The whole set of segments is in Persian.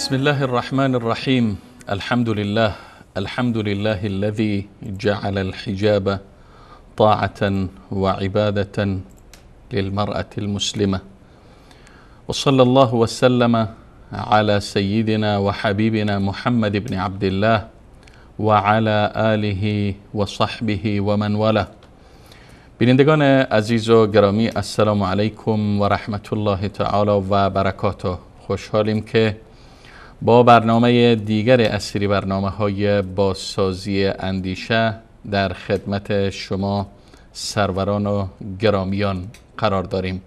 بسم الله الرحمن الرحیم. الحمد لله، الحمد لله الذي جعل الحجاب طاعة وعبادة للمرأة المسلمة، وصلى الله وسلم على سيدنا وحبيبنا محمد بن عبد الله وعلى آله وصحبه ومن والاه. بینندگان عزیز و گرامی، السلام علیکم و رحمت الله تعالی و برکاته. خوشحالیم که با برنامه دیگر از سری برنامه های بازسازی اندیشه در خدمت شما سروران و گرامیان قرار داریم.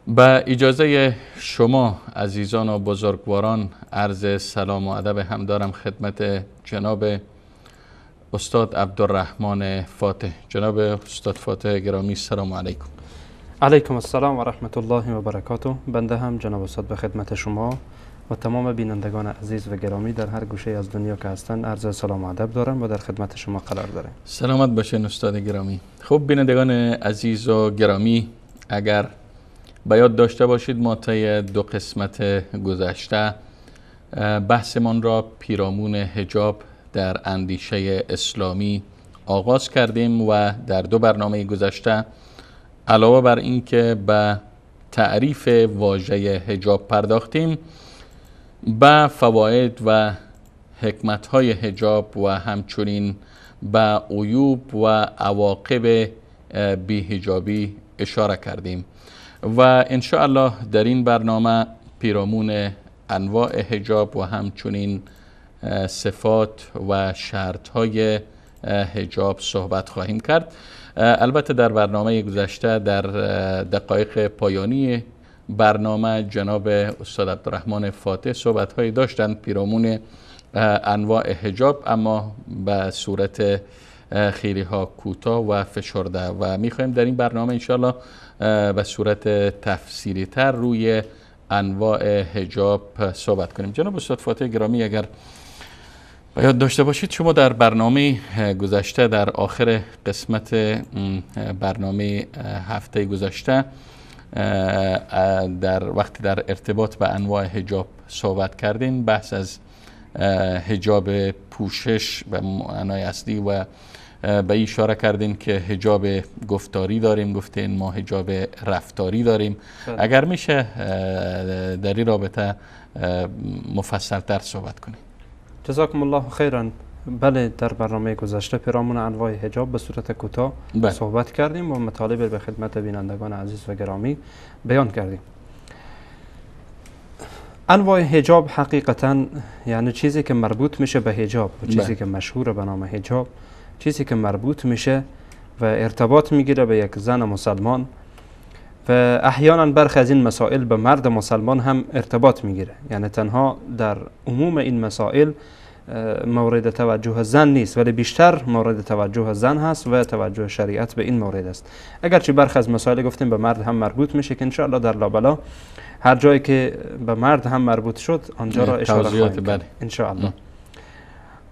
با اجازه شما عزیزان و بزرگواران عرض سلام و ادب هم دارم خدمت جناب استاد عبدالرحمن فاتح. جناب استاد فاتح گرامی، سلام علیکم. علیکم السلام و رحمت الله و برکاته. بنده هم جناب استاد به خدمت شما و تمام بینندگان عزیز و گرامی در هر گوشه از دنیا که هستند عرض سلام و ادب دارم و در خدمت شما قرار دارم. سلامت باشین استاد گرامی. خب بینندگان عزیز و گرامی، اگر به یاد داشته باشید ما طی دو قسمت گذشته بحثمان را پیرامون حجاب در اندیشه اسلامی آغاز کردیم و در دو برنامه گذشته علاوه بر اینکه به تعریف واژه حجاب پرداختیم، به فواید و حکمت‌های حجاب و همچنین به عیوب و عواقب بی‌حجابی اشاره کردیم و انشاءالله در این برنامه پیرامون انواع حجاب و همچنین صفات و شرط‌های حجاب صحبت خواهیم کرد. البته در برنامه گذشته در دقایق پایانی برنامه جناب استاد عبدالرحمن فاتح صحبت‌هایی داشتند پیرامون انواع حجاب، اما به صورت خیلی ها کوتاه و فشرده و می‌خوایم در این برنامه انشاءالله به صورت تفصیلی تر روی انواع حجاب صحبت کنیم. جناب استاد فاتح گرامی، اگر یاد داشته باشید شما در برنامه گذشته در آخر قسمت برنامه هفته گذشته در وقتی در ارتباط به انواع حجاب صحبت کردین، بحث از حجاب پوشش به معنای اصلی و به اشاره کردین که حجاب گفتاری داریم، گفتین ما حجاب رفتاری داریم. اگر میشه در این رابطه مفصل تر صحبت کنیم. جزاکم الله خیرا. بله، در برنامه گذشته پیرامون انواع حجاب به صورت کوتاه صحبت کردیم و مطالب به خدمت بینندگان عزیز و گرامی بیان کردیم. انواع حجاب حقیقتا یعنی چیزی که مربوط میشه به حجاب و چیزی که مشهور به نام حجاب، چیزی که مربوط میشه و ارتباط میگیره به یک زن مسلمان و احیانا برخی از این مسائل به مرد مسلمان هم ارتباط میگیره. یعنی تنها در عموم این مسائل مورد توجه زن نیست، ولی بیشتر مورد توجه زن هست و توجه شریعت به این مورد است. اگرچه برخی از مسائل گفتیم به مرد هم مربوط میشه که انشاءالله در لابلا هر جایی که به مرد هم مربوط شد آنجا را اشاره خواهیم کرد انشاءالله.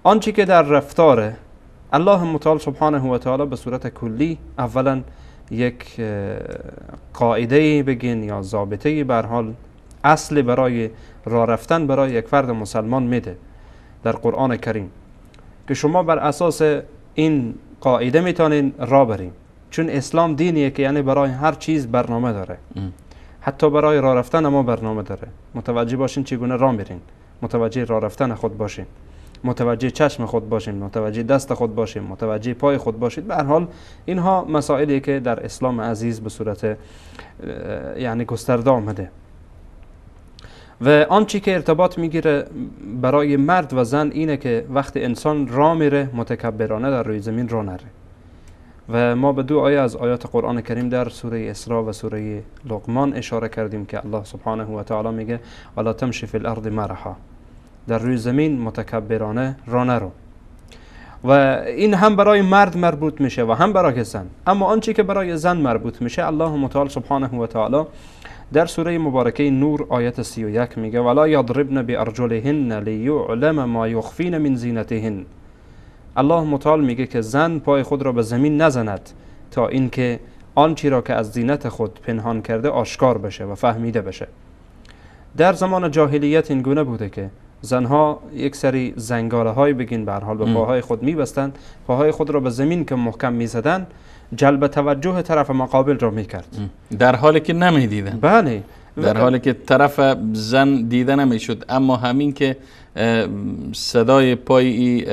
آنچه که در رفتار الله متعال سبحانه و تعالی به صورت کلی اولا یک قاعده بگین یا ضابطه، به هر حال اصل برای راه رفتن برای یک فرد مسلمان میده در قرآن کریم که شما بر اساس این قاعده میتونین راه برین، چون اسلام دینیه که یعنی برای هر چیز برنامه داره. حتی برای راه رفتن ما برنامه داره. متوجه باشین چگونه راه میرین، متوجه راه رفتن خود باشیم، متوجه چشم خود باشیم، متوجه دست خود باشیم، متوجه پای خود باشید. به هر حال اینها مسائلی که در اسلام عزیز به صورت یعنی گسترده آمده. و آنچه که ارتباط میگیره برای مرد و زن اینه که وقتی انسان راه میره متکبرانه در روی زمین راه نره. و ما به دو آیه از آیات قرآن کریم در سوره اسراء و سوره لقمان اشاره کردیم که الله سبحانه و تعالی میگه ولا تمشی فی الارض مرحا، در روی زمین متکبرانه راه نرو. و این هم برای مرد مربوط میشه و هم برای زن. اما آنچه که برای زن مربوط میشه، الله متعال سبحانه و تعالی در سوره مبارکه نور آیت 31 میگه ولا یضربن بارجلهن لیعلم ما یخفین من زینتهن. الله متعال میگه که زن پای خود را به زمین نزند تا اینکه آنچه را که از زینت خود پنهان کرده آشکار بشه و فهمیده بشه. در زمان جاهلیت این گونه بوده که زنها یک سری زنگاله های بگین به هر حال به پاهای خود میبستند، پاهای خود را به زمین که محکم میزدن جلب توجه طرف مقابل را میکرد، در حالی که نمیدیدن. بله، در حالی که طرف زن دیده نمیشد، اما همین که صدای پای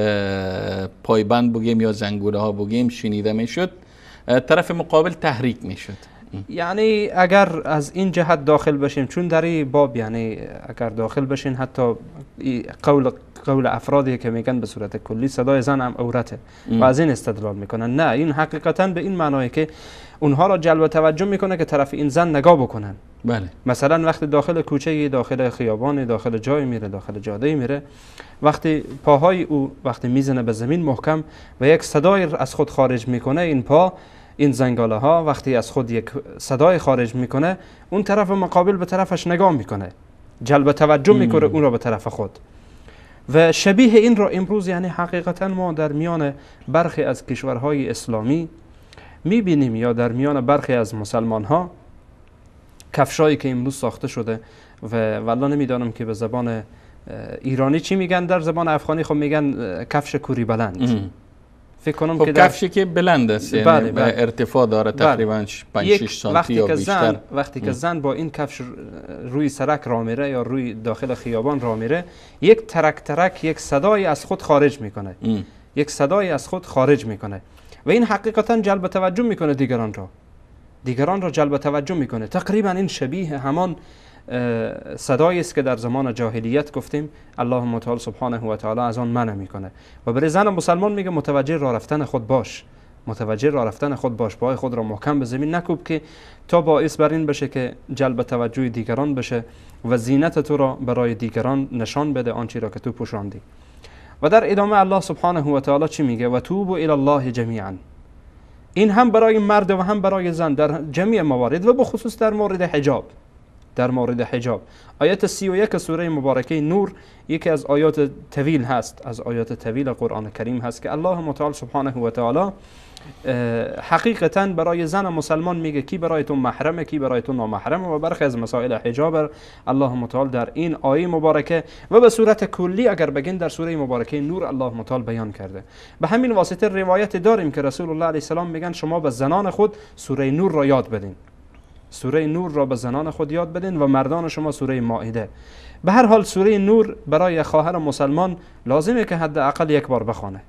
پایبند بگیم یا زنگوله ها بگیم شنیده میشد، طرف مقابل تحریک میشد. یعنی اگر از این جهت داخل بشیم، چون در این باب یعنی اگر داخل بشین، حتی قول افرادی که میگن به صورت کلی صدای زن هم عورته و از این استدلال میکنن، نه، این حقیقتا به این معناه که اونها را جلب توجه میکنه که طرف این زن نگاه بکنن. بله. مثلا وقتی داخل کوچه، داخل خیابان، داخل جای میره، داخل جاده میره، وقتی پاهای او وقتی میزنه به زمین محکم و یک صدای از خود خارج میکنه، این پا، این زنگاله ها وقتی از خود یک صدای خارج میکنه، اون طرف مقابل به طرفش نگاه میکنه، جلب توجه میکنه اون را به طرف خود. و شبیه این را امروز یعنی حقیقتا ما در میان برخی از کشورهای اسلامی میبینیم یا در میان برخی از مسلمان ها کفشایی که امروز ساخته شده و والله نمیدانم که به زبان ایرانی چی میگن، در زبان افغانی خب میگن کفش کوری بلند. فکر کنم خب که کفشی که بلند است، یعنی بله بله. ارتفاع داره تقریبا 5 6 سانتی یا بیشتر. وقتی که زن با این کفش روی سرک راه میره یا روی داخل خیابان راه میره، یک ترک ترک یک صدای از خود خارج میکنه، یک صدای از خود خارج میکنه و این حقیقتا جلب توجه میکنه دیگران را، دیگران را جلب توجه میکنه. تقریبا این شبیه همان صدایی است که در زمان جاهلیت گفتیم الله متعال سبحانه و تعالی از آن منع میکنه و برای زن مسلمان میگه متوجه راه رفتن خود باش، متوجه راه رفتن خود باش، پای خود را محکم به زمین نکوب که تا باعث بر این بشه که جلب توجه دیگران بشه و زینت تو را برای دیگران نشان بده، آنچه را که تو پوشاندی. و در ادامه الله سبحانه و تعالی چی میگه؟ و توبوا الی الله جمیعا. این هم برای مرد و هم برای زن در جمیع موارد و به خصوص در مورد حجاب. در مورد حجاب آیت 31 سوره مبارکه نور یکی از آیات طویل هست، از آیات طویل قرآن کریم هست که الله متعال سبحانه و تعالی حقیقتا برای زن مسلمان میگه کی برای تو محرمه، کی برای تو نامحرمه و برخی از مسائل حجاب الله متعال در این آیه مبارکه و به صورت کلی اگر بگین در سوره مبارکه نور الله متعال بیان کرده. به همین واسطه روایت داریم که رسول الله علیه السلام میگن شما به زنان خود سوره نور را یاد بدین، سوره نور را به زنان خود یاد بدین و مردان شما سوره مائده. به هر حال سوره نور برای خواهر مسلمان لازمه که حداقل یک بار بخوانه،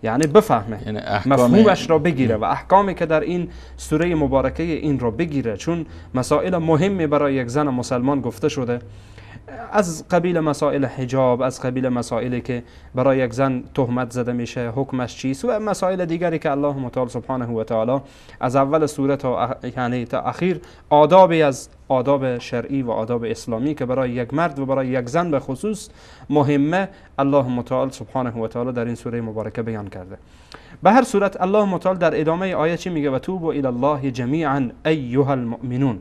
یعنی بفهمه، یعنی مفهومش را بگیره و احکامی که در این سوره مبارکه این را بگیره، چون مسائل مهمی برای یک زن مسلمان گفته شده، از قبیل مسائل حجاب، از قبیل مسائلی که برای یک زن تهمت زده میشه حکمش چیست و مسائل دیگری که الله متعال سبحانه و تعالی از اول سوره تا یعنی تا اخیر آدابی از آداب شرعی و آداب اسلامی که برای یک مرد و برای یک زن به خصوص مهمه الله متعال سبحانه و تعالی در این سوره مبارکه بیان کرده. به هر صورت الله متعال در ادامه آیه چی میگه؟ و توبوا الی الله جمیعا ایها المؤمنون.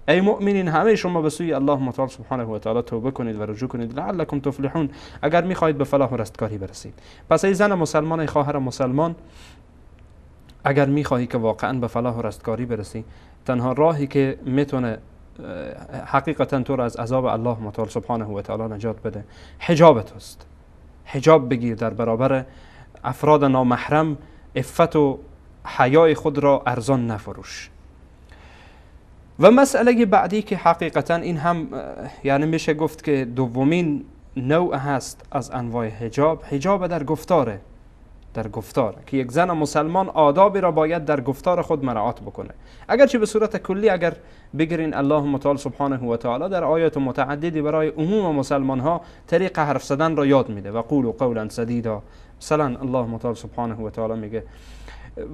ای مؤمنین همه شما به سوی الله متعال سبحانه و تعالی توبه کنید و رجوع کنید، لعلکم تفلحون، اگر میخواهید به فلاح و رستگاری برسید. پس ای زن مسلمان، ای خواهر مسلمان، اگر میخواهی که واقعا به فلاح و رستگاری برسی، تنها راهی که میتونه حقیقتا تو را از عذاب الله متعال سبحانه و تعالی نجات بده حجاب توست. حجاب بگیر در برابر افراد نامحرم، عفت و حیای خود را ارزان نفروش. و مسئله بعدی که حقیقتا این هم یعنی میشه گفت که دومین نوع هست از انواع حجاب، حجاب در گفتاره، در گفتار که یک زن مسلمان آدابی را باید در گفتار خود مراعات بکنه. اگرچه به صورت کلی اگر بگیرین الله متعال سبحانه و تعالی در آیات متعددی برای عموم مسلمان ها طریق حرف زدن را یاد میده، و قولوا قولا سدیدا، مثلا الله متعال سبحانه و تعالی میگه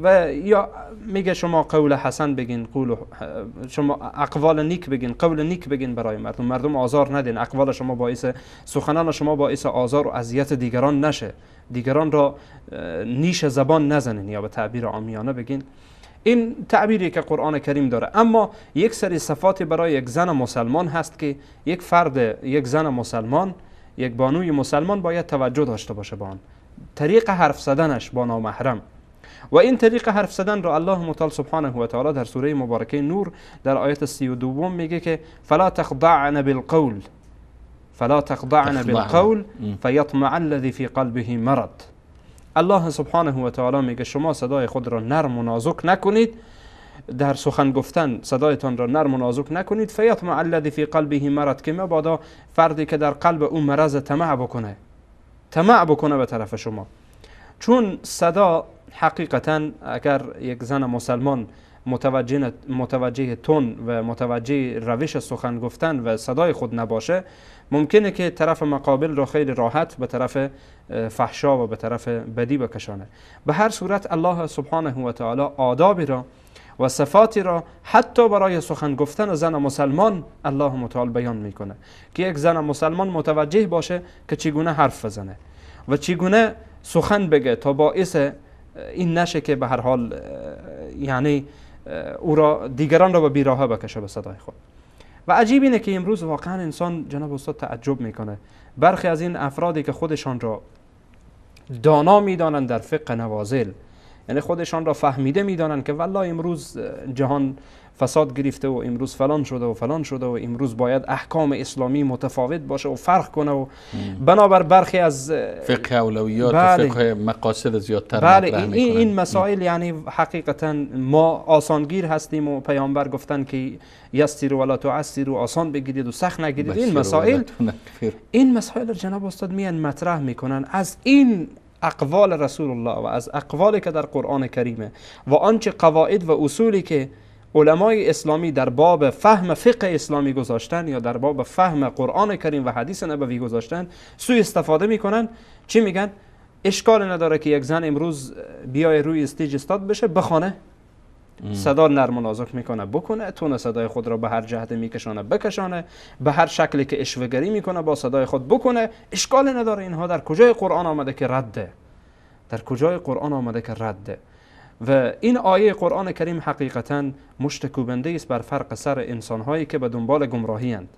و یا میگه شما قول حسن بگین، قول شما اقوال نیک بگین، قول نیک بگین برای مردم، مردم آزار ندین، اقوال شما باعث، سخنان شما باعث آزار و اذیت دیگران نشه، دیگران را نیش زبان نزنین، یا به تعبیر عامیانه بگین. این تعبیری که قرآن کریم داره. اما یک سری صفات برای یک زن مسلمان هست که یک فرد، یک زن مسلمان، یک بانوی مسلمان باید توجه داشته باشه به آن، طریق حرف زدنش با نامحرم. و این طریق حرف زدن را الله متعال سبحانه و تعالی در سوره مبارکه نور در آیت 32 میگه که فلا تخضعن بالقول، فلا تخضعن بالقول فیطمع الذی فی قلبه مرض. الله سبحانه و تعالی میگه شما صدای خود را نرم و نازک نکنید، در سخن گفتن صدایتان را نرم و نازک نکنید، فیطمع الذی فی قلبه مرض، که مبادا فردی که در قلب او مرض طمع بکنه، طمع بکنه به طرف شما. چون صدا حقیقتا اگر یک زن مسلمان متوجه تون و متوجه روش سخن گفتن و صدای خود نباشه، ممکنه که طرف مقابل را خیلی راحت به طرف فحشا و به طرف بدی بکشانه. به هر صورت الله سبحانه و تعالی آدابی را و صفاتی را حتی برای سخن گفتن زن مسلمان الله متعال بیان میکنه که یک زن مسلمان متوجه باشه که چگونه حرف بزنه و چگونه سخن بگه تا باعث این نشه که به هر حال یعنی او را، دیگران را به بیراهه بکشه به صدای خود. و عجیب اینه که امروز واقعا انسان جناب استاد تعجب میکنه، برخی از این افرادی که خودشان را دانا میدانند در فقه نوازل، یعنی خودشان را فهمیده میدانند که والله امروز جهان فساد گرفته و امروز فلان شده و فلان شده و امروز باید احکام اسلامی متفاوت باشه و فرق کنه و بنابر برخی از فقه اولویات و فقه مقاصد زیادتر بله این مسائل، یعنی حقیقتا ما آسانگیر هستیم و پیامبر گفتن که یسر ولا تعسر، آسان بگیرید و سخت نگیرید. این مسائل جناب استاد میان مطرح میکنن از این اقوال رسول الله و از اقوالی که در قرآن کریمه و آنچه قواعد و اصولی که علمای اسلامی در باب فهم فقه اسلامی گذاشتن یا در باب فهم قرآن کریم و حدیث نبوی گذاشتن سوء استفاده میکنن. چی میگن؟ اشکال نداره که یک زن امروز بیای روی stage استاد بشه بخوانه، صدا نرم و نازک میکنه بکنه، tone صدای خود را به هر جهت میکشانه بکشانه، به هر شکلی که اشوه‌گری میکنه با صدای خود بکنه، اشکال نداره. اینها در کجای قرآن آمده که رده؟ در کجای قرآن آمده که رده؟ و این آیه قرآن کریم حقیقتا مشت کوبنده است بر فرق سر انسانهایی که به دنبال گمراهی اند،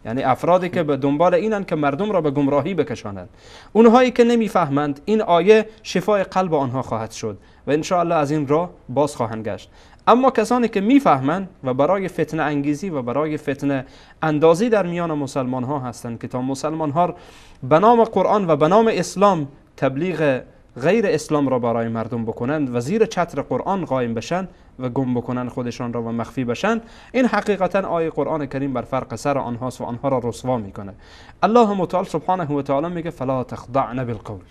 یعنی افرادی که به دنبال اینند که مردم را به گمراهی بکشانند. اونهایی که نمیفهمند این آیه شفای قلب آنها خواهد شد و انشاءالله از این راه باز خواهند گشت. اما کسانی که میفهمند و برای فتنه انگیزی و برای فتنه اندازی در میان مسلمان ها هستند که تا مسلمان ها به نام قرآن و به نام اسلام تبلیغ غیر اسلام را برای مردم بکنند و زیر چتر قرآن قایم بشن و گم بکنن خودشان را و مخفی بشن، این حقیقتا آیه قرآن کریم بر فرق سر آنهاست و آنها را رسوا میکنه. الله متعال سبحانه و تعالی میگه فلا تخضعن بالقول.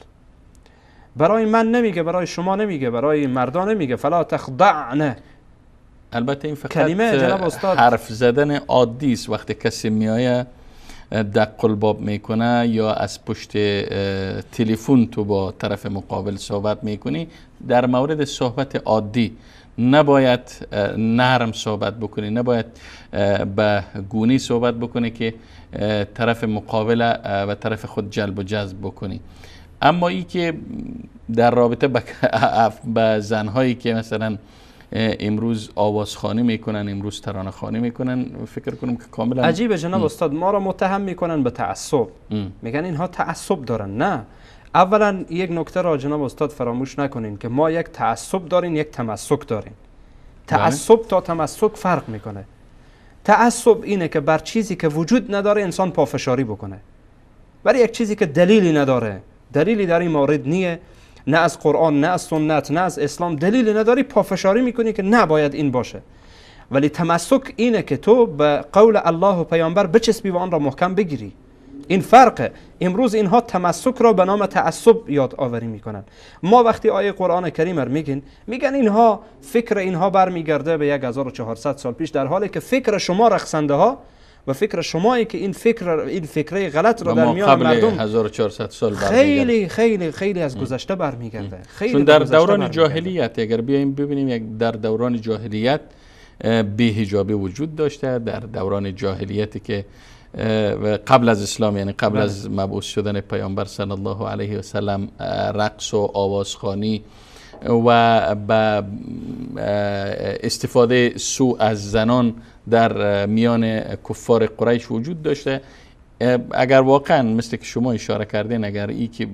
برای من نمیگه، برای شما نمیگه، برای مردان نمیگه، فلا تخضعن. البته این فقط کلمه جناب استاد حرف زدن عادی است. وقتی کسی میآید دق الباب میکنه یا از پشت تلفن تو با طرف مقابل صحبت میکنی، در مورد صحبت عادی نباید نرم صحبت بکنی، نباید به گونی صحبت بکنی که طرف مقابل و طرف خود جلب و جذب بکنی. اما ای که در رابطه با زنهایی که مثلا امروز آوازخوانی میکنن، امروز ترانه خوانی میکنن، فکر کنم که کاملا عجیبه جناب استاد. ما را متهم میکنن به تعصب، میگن اینها تعصب دارن. نه، اولا یک نکته را جناب استاد فراموش نکنین که ما یک تعصب داریم، یک تمسک داریم. تعصب تا تمسک فرق میکنه. تعصب اینه که بر چیزی که وجود نداره انسان پافشاری بکنه، برای یک چیزی که دلیلی نداره، دلیلی در این مورد نیه، نه از قرآن، نه از سنت، نه از اسلام دلیلی نداری، پافشاری میکنی که نباید این باشه. ولی تمسک اینه که تو به قول الله و پیامبر بچسبی و آن را محکم بگیری. این فرقه. امروز اینها تمسک را به نام تعصب یاد آوری میکنن. ما وقتی آیه قرآن کریم را میگن اینها فکر اینها برمیگرده به 1400 سال پیش، در حالی که فکر شما رقصنده ها و فکر شمایی که این فکر غلط را در میان مردم 1400 سال خیلی خیلی خیلی از گذشته برمیگرده. خیلی چون در دوران جاهلیت اگر بیایم ببینیم، یک در دوران جاهلیت بی‌حجابی وجود داشته، در دوران جاهلیتی که قبل از اسلام، یعنی قبل از مبعوث شدن پیامبر صلی الله علیه و سلم، رقص و آوازخوانی و به استفاده سوء از زنان در میان کفار قریش وجود داشته. اگر واقعا مثل که شما اشاره کردین، اگر ای که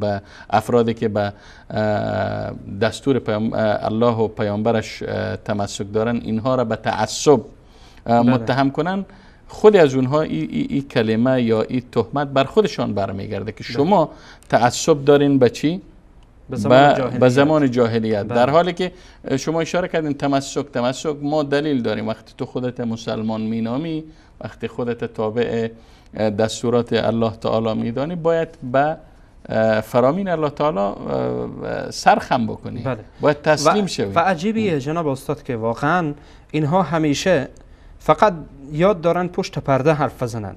به افرادی که به دستور الله و پیامبرش تمسک دارن اینها را به تعصب متهم کنن، خود از اونها ای کلمه یا ای تهمت بر خودشان برمیگرده که شما تعصب دارین به چی؟ به زمان جاهلیت. در حالی که شما اشاره کردین تمسک، ما دلیل داریم. وقتی تو خودت مسلمان مینامی، وقتی خودت تابع دستورات الله تعالی میدانی، باید به فرامین الله تعالی سرخم بکنی. بله. باید تسلیم شوی. و عجیبیه جناب استاد که واقعا اینها همیشه فقط یاد دارن پشت پرده حرف بزنن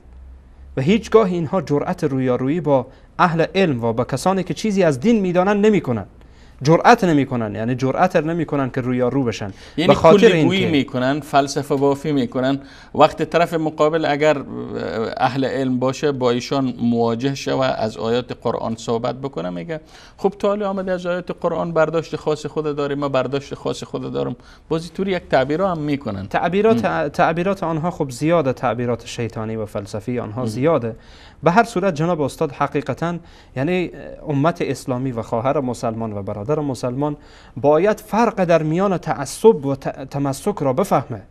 و هیچگاه اینها جرأت رویارویی با اهل علم و با کسانی که چیزی از دین میدانن نمیکنن، جرأت نمیکنن، یعنی جرأت نمیکنن که رویارو بشن. یعنی به خاطر اینکه میکنن، فلسفه بافی میکنن. وقت طرف مقابل اگر اهل علم باشه با ایشان مواجه شه و از آیات قرآن صحبت بکنه، میگه خب تو حالا آمده از آیات قرآن برداشت خاص خود داری، ما برداشت خاص خود دارم. بازی طوری یک تعبیرها هم میکنن. تعبیرات آنها خب زیاده، تعبیرات شیطانی و فلسفی آنها زیاده. به هر صورت جناب استاد حقیقتا یعنی امت اسلامی و خواهر مسلمان و برادر مسلمان باید فرق در میان تعصب و تمسک را بفهمه،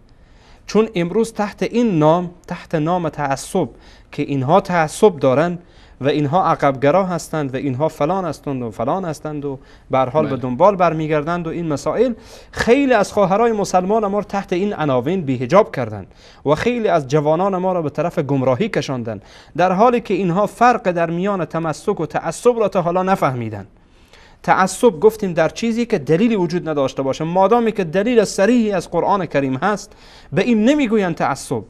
چون امروز تحت این نام، تحت نام تعصب که اینها تعصب دارن و اینها عقبگرا هستند و اینها فلان هستند و فلان هستند و به هر حال به دنبال برمیگردند و این مسائل، خیلی از خواهرای مسلمان ما را تحت این عناوین بی‌حجاب کردند و خیلی از جوانان ما را به طرف گمراهی کشاندند، در حالی که اینها فرق در میان تمسک و تعصب را تا حالا نفهمیدند. تعصب گفتیم در چیزی که دلیلی وجود نداشته باشه، مادامی که دلیل صریحی از قرآن کریم هست به این نمیگویند تعصب.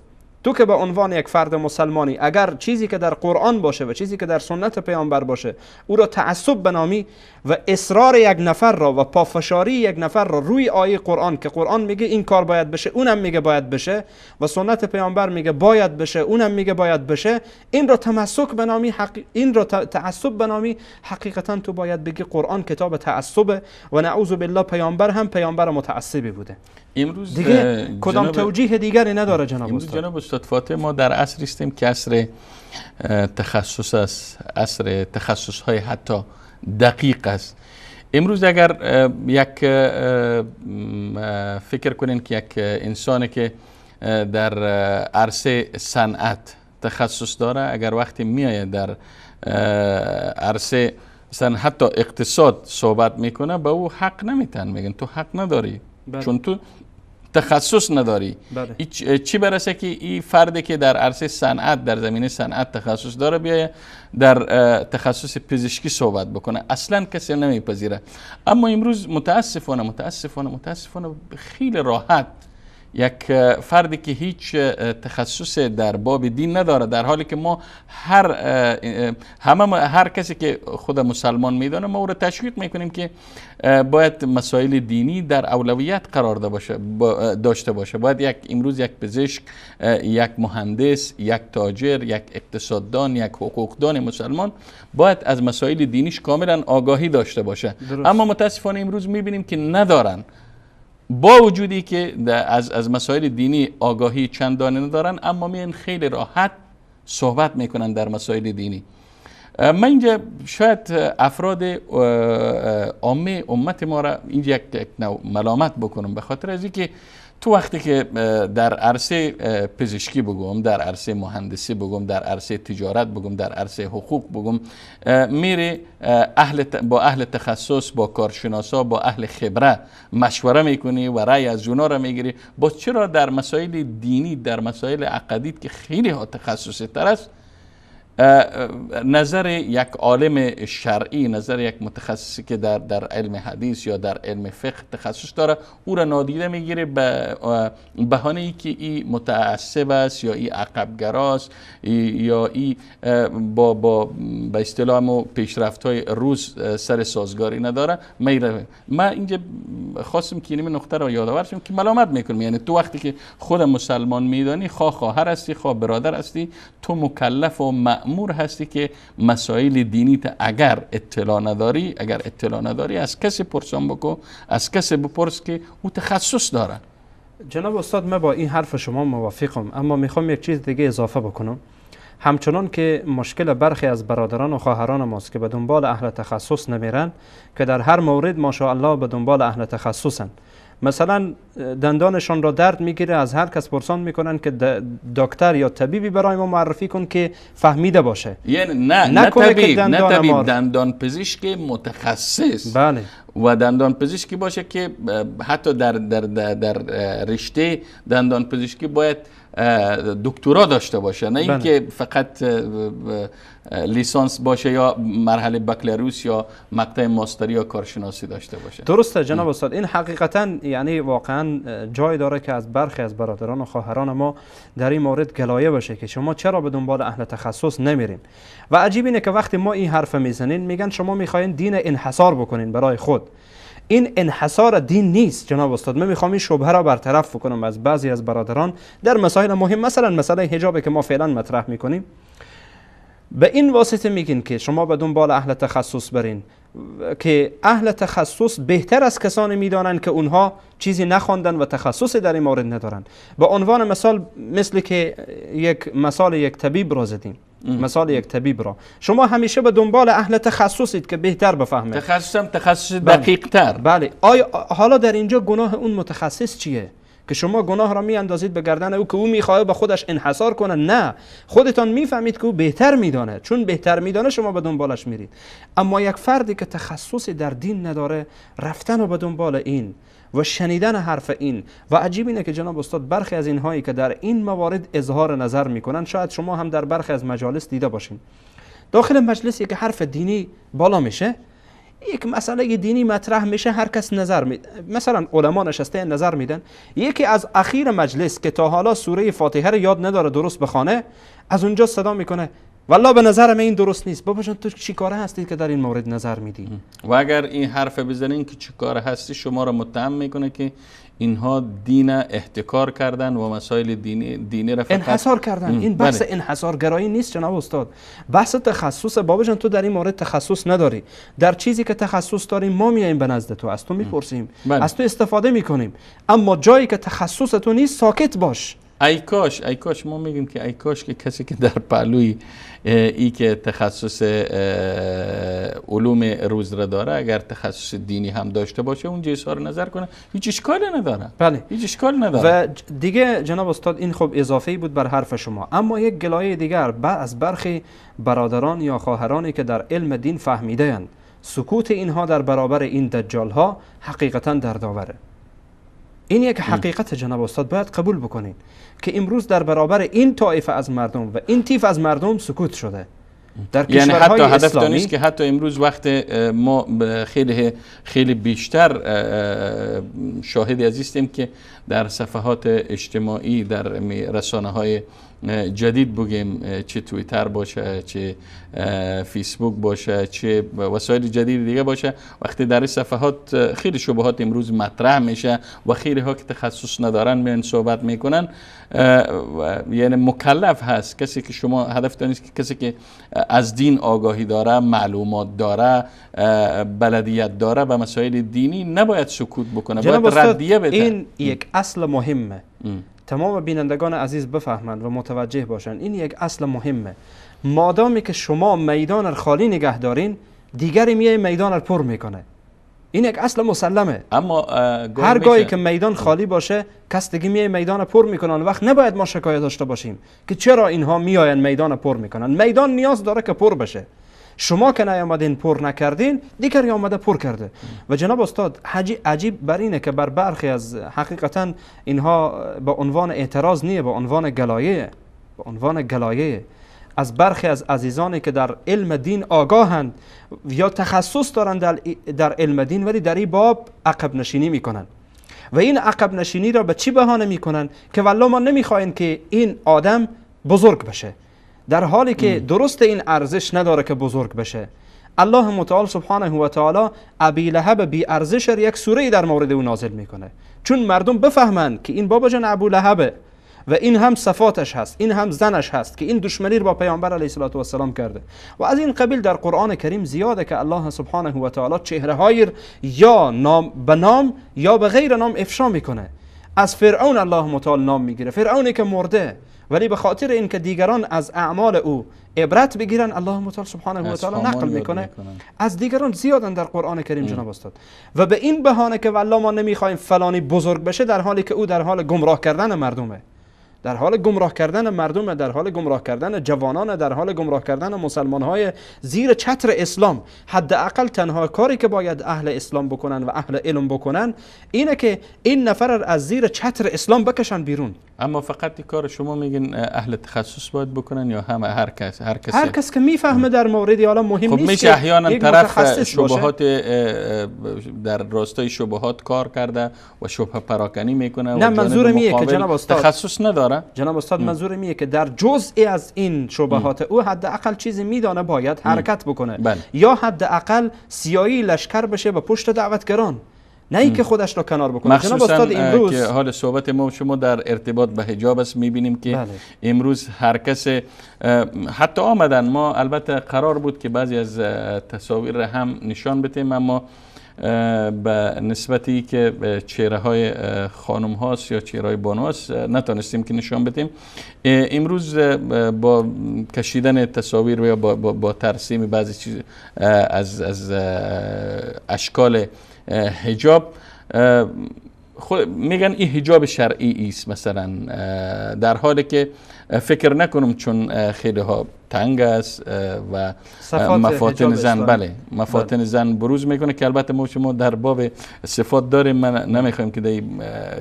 تو که به عنوان یک فرد مسلمانی اگر چیزی که در قرآن باشه و چیزی که در سنت پیامبر باشه او را تعصب بنامی و اصرار یک نفر را و پافشاری یک نفر را روی آیه قرآن که قرآن میگه این کار باید بشه اونم میگه باید بشه و سنت پیامبر میگه باید بشه اونم میگه باید بشه، این را تمسک بنامی، این را تعصب بنامی، حقیقتا تو باید بگی قرآن کتاب تعصبه و نعوذ بالله پیامبر هم پیامبر متعصبی بوده. امروز دیگه کدام توجیه دیگری نداره جناب استاد. جناب استاد فاطمه، ما در عصر هستیم که عصر تخصص است، عصر تخصص های حتی دقیق است. امروز اگر یک فکر کنین که یک انسانی که در عرصه صنعت تخصص داره، اگر وقتی میآید در عرصه مثلا حتی اقتصاد صحبت میکنه، به او حق نمیتن، میگن تو حق نداری. بله. چون تو تخصص نداری. بله. چی برسه که این فردی که در عرصه صنعت، در زمینه صنعت تخصص داره، بیایه در تخصص پزشکی صحبت بکنه، اصلا کسی نمیپذیره. اما امروز متاسفانه متاسفانه متاسفانه خیلی راحت یک فردی که هیچ تخصص در باب دین نداره، در حالی که ما هر کسی که خود مسلمان میدانه ما او را تشویق میکنیم که باید مسائل دینی در اولویت قرار داشته باشه. باید یک امروز یک پزشک، یک مهندس، یک تاجر، یک اقتصاددان، یک حقوقدان مسلمان باید از مسائل دینیش کاملا آگاهی داشته باشه. درست. اما متاسفانه امروز میبینیم که ندارن، با وجودی که از مسائل دینی آگاهی چندانی ندارن، اما میان خیلی راحت صحبت میکنن در مسائل دینی. من اینجا شاید افراد عامه امت ما را اینجا یک نوع ملامت بکنم، به خاطر از اینکه تو وقتی که در عرصه پزشکی بگم، در عرصه مهندسی بگم، در عرصه تجارت بگم، در عرصه حقوق بگم، میری با اهل تخصص، با کارشناسا، با اهل خبره مشوره میکنی و رأی از اونا را میگیری. باز چرا در مسائل دینی، در مسائل عقدی که خیلی ها تخصصی تر است، نظر یک عالم شرعی، نظر یک متخصصی که در علم حدیث یا در علم فقه تخصص داره، او را نادیده میگیره به بهانه ای که ای متعصب است یا ای عقبگراست یا ای با به اصطلاح مو پیشرفت های روز سر سازگاری نداره. ما اینجا خواستم که این نقطه را یادآور شم که ملامت میکنم. یعنی تو وقتی که خود مسلمان میدانی، خواه خواهر هستی خواه برادر هستی، تو مکلف و مأمور هستی که مسائل دینی تا اگر اطلاع نداری، از کسی پرسان بکن، از کسی بپرس که او تخصص داره. جناب استاد، من با این حرف شما موافقم، اما میخوام یک چیز دیگه اضافه بکنم. همچنان که مشکل برخی از برادران و خواهران ماست که به دنبال اهل تخصص نمیرن، که در هر مورد ماشاءالله به دنبال اهل تخصصن. مثلا دندانشان را درد میگیره، از هر کس پرسان میکنن که دکتر یا طبیبی برای ما معرفی کن که فهمیده باشه. یعنی نه طبیب، نه طبیب، دندان پزشک متخصص. بله. و دندان پزشکی باشه که حتی در در در, در رشته دندان پزشکی باید دکترا داشته باشه، نه اینکه فقط لیسانس باشه یا مرحله بکالوریوس یا مقطع ماستری یا کارشناسی داشته باشه. درسته جناب استاد، این حقیقتا یعنی واقعا جای داره که از برخی از برادران و خواهران ما در این مورد گلایه باشه که شما چرا به دنبال اهل تخصص نمیرین. و عجیب اینه که وقتی ما این حرف میزنین میگن شما میخواین دین انحصار بکنین برای خود. این انحصار دین نیست جناب استاد. من میخوام این شبهه را برطرف بکنم از بعضی از برادران در مسائل مهم، مثلا مسئله حجاب که ما فعلا مطرح میکنیم. به این واسطه میگین که شما به دنبال اهل تخصص برین که اهل تخصص بهتر از کسانی میدانند که اونها چیزی نخواندن و تخصصی در این مورد ندارن. به عنوان مثال، مثل که یک مثال یک طبیب را زدیم، مثال یک طبیب را شما همیشه به دنبال اهل تخصصید که بهتر بفهمه، تخصصم تخصص دقیق تر. بله. آیا حالا در اینجا گناه اون متخصص چیه که شما گناه را میاندازید به گردن او که او میخواد به خودش انحصار کنه؟ نه، خودتان میفهمید که او بهتر میدانه، چون بهتر میدانه شما به دنبالش میرید. اما یک فردی که تخصصی در دین نداره، رفتن و به دنبال این و شنیدن حرف این، و عجیب اینه که جناب استاد برخی از اینهایی که در این موارد اظهار نظر میکنن، شاید شما هم در برخی از مجالس دیده باشین، داخل مجلسی که حرف دینی بالا میشه، یک مسئله دینی مطرح میشه، هر کس نظر میده، مثلا علما نشسته نظر میدن، یکی از اخیر مجلس که تا حالا سوره فاتحه رو یاد نداره درست بخونه، از اونجا صدا میکنه والله به نظر من این درست نیست. بابا جان تو چی کاره هستی که در این مورد نظر میدی؟ و اگر این حرف بزنین که چی کاره هستی، شما را متهم میکنه که اینها دین احتکار کردن و مسائل دینی را فقط انحصار کردن. این بحث انحصارگرایی نیست جناب استاد، بحث تخصص. بابا جان تو در این مورد تخصص نداری، در چیزی که تخصص داریم ما میایم به نزد تو، از تو میپرسیم، از تو استفاده میکنیم، اما جایی که تخصص تو نیست ساکت باش. ای کاش ما میگیم که ای کاش که کسی که در پهلوی ای که تخصص علوم روز را داره، اگر تخصص دینی هم داشته باشه، اونجا اظهار نظر کنه، هیچ اشکالی نداره. بله، هیچ اشکالی نداره. و دیگه جناب استاد این خب اضافه‌ای بود بر حرف شما. اما یک گلایه دیگر از برخی برادران یا خواهرانی که در علم دین فهمیده‌اند، سکوت اینها در برابر این دجال ها حقیقتا دردآوره. این یک حقیقت جناب استاد باید قبول بکنید که امروز در برابر این طایفه از مردم و این تیف از مردم سکوت شده. در یعنی حتی هدف اسلامی نیست که حتی امروز وقت ما خیلی خیلی بیشتر شاهد هستیم که در صفحات اجتماعی، در رسانه های جدید بگیم، چه توییتر باشه، چه فیسبوک باشه، چه وسایل جدید دیگه باشه، وقتی در صفحات خیلی شبهات امروز مطرح میشه و خیلی ها که تخصص ندارن میان صحبت میکنن. یعنی مکلف هست کسی که شما هدفتان نیست که کسی که از دین آگاهی داره، معلومات داره، بلدیت داره و مسائل دینی نباید سکوت بکنه، باید ردیه بده. این یک اصل مهمه، تمام بینندگان عزیز بفهمند و متوجه باشند، این یک اصل مهمه. مادامی که شما میدان را خالی نگه دارین، دیگری میای میدان را پر میکنه. این یک اصل مسلمه. اما هر گاهی که میدان خالی باشه کس دیگه میای میدان پر میکنن. وقت نباید ما شکایت داشته باشیم که چرا اینها میاین میدان پر میکنن. میدان نیاز داره که پر بشه. شما که نیامدین پر نکردین، دیگری آمده پر کرده. و جناب استاد عجیب بر اینه که بر برخی از حقیقتا اینها به عنوان اعتراض نیه، به عنوان گلایه، به عنوان گلایه از برخی از عزیزانی که در علم دین آگاهند یا تخصص دارند در علم دین، ولی در این باب عقب نشینی میکنن. و این عقب نشینی را به چی بهانه میکنن؟ که والله ما نمیخوایم که این آدم بزرگ بشه، در حالی که درست این ارزش نداره که بزرگ بشه. الله متعال سبحانه و تعالی ابی لهب بی ارزش یک سوره در مورد او نازل میکنه، چون مردم بفهمند که این بابا جان ابو لهبه و این هم صفاتش هست، این هم زنش هست که این دشمنی رو با پیامبر علیه الصلاة والسلام کرده. و از این قبیل در قرآن کریم زیاده که الله سبحانه و تعالی چهره های یا نام به نام یا به غیر نام افشا میکنه. از فرعون الله متعال نام میگیره، فرعونی که مرده، ولی به خاطر اینکه دیگران از اعمال او عبرت بگیرن الله متعال سبحانه و تعالی نقل میکنه از دیگران زیادن در قرآن کریم جناب استاد. و به این بهانه که والله ما نمیخوایم فلانی بزرگ بشه، در حالی که او در حال گمراه کردن مردمه، در حال گمراه کردن مردم، در حال گمراه کردن جوانان، در حال گمراه کردن مسلمان‌های زیر چتر اسلام. حداقل تنها کاری که باید اهل اسلام بکنن و اهل علم بکنن اینه که این نفر از زیر چتر اسلام بکشن بیرون. اما فقط کار شما میگین اهل تخصص باید بکنن یا هم هر کس؟ هر کس، هر کس که میفهمه در موردی، حالا مهم خب نیست. میشه احیانا طرف شبهات در راستای شبهات کار کرده و شبهه پراکنی میکنه. نه، منظور میه که جناب استاد تخصص نداره. جناب استاد منظور میه که در جزئی از این شبهات او حداقل چیزی میدانه، باید حرکت بکنه. بله. یا حداقل سیایی لشکر بشه به پشت دعوتگران، نه اینکه خودش را کنار بکنه. جناب استاد امروز که حال صحبت ما شما در ارتباط به حجاب است، میبینیم که بله. امروز هر کس حتی آمدن، ما البته قرار بود که بعضی از تصاویر را هم نشان بدیم، اما به نسبتی که چهره های خانم هاست یا چهره های بانو هاست نتانستیم که نشان بدیم. امروز با کشیدن تصاویر یا با ترسیم بعضی چیز از اشکال حجاب، خود میگن این حجاب شرعی است مثلا، در حالی که فکر نکنم، چون خیلی ها تنگ است و مفاتن زن، بله مفاتن بله. زن بروز میکنه که البته ما شما در باب صفات داریم، من نمیخوایم که در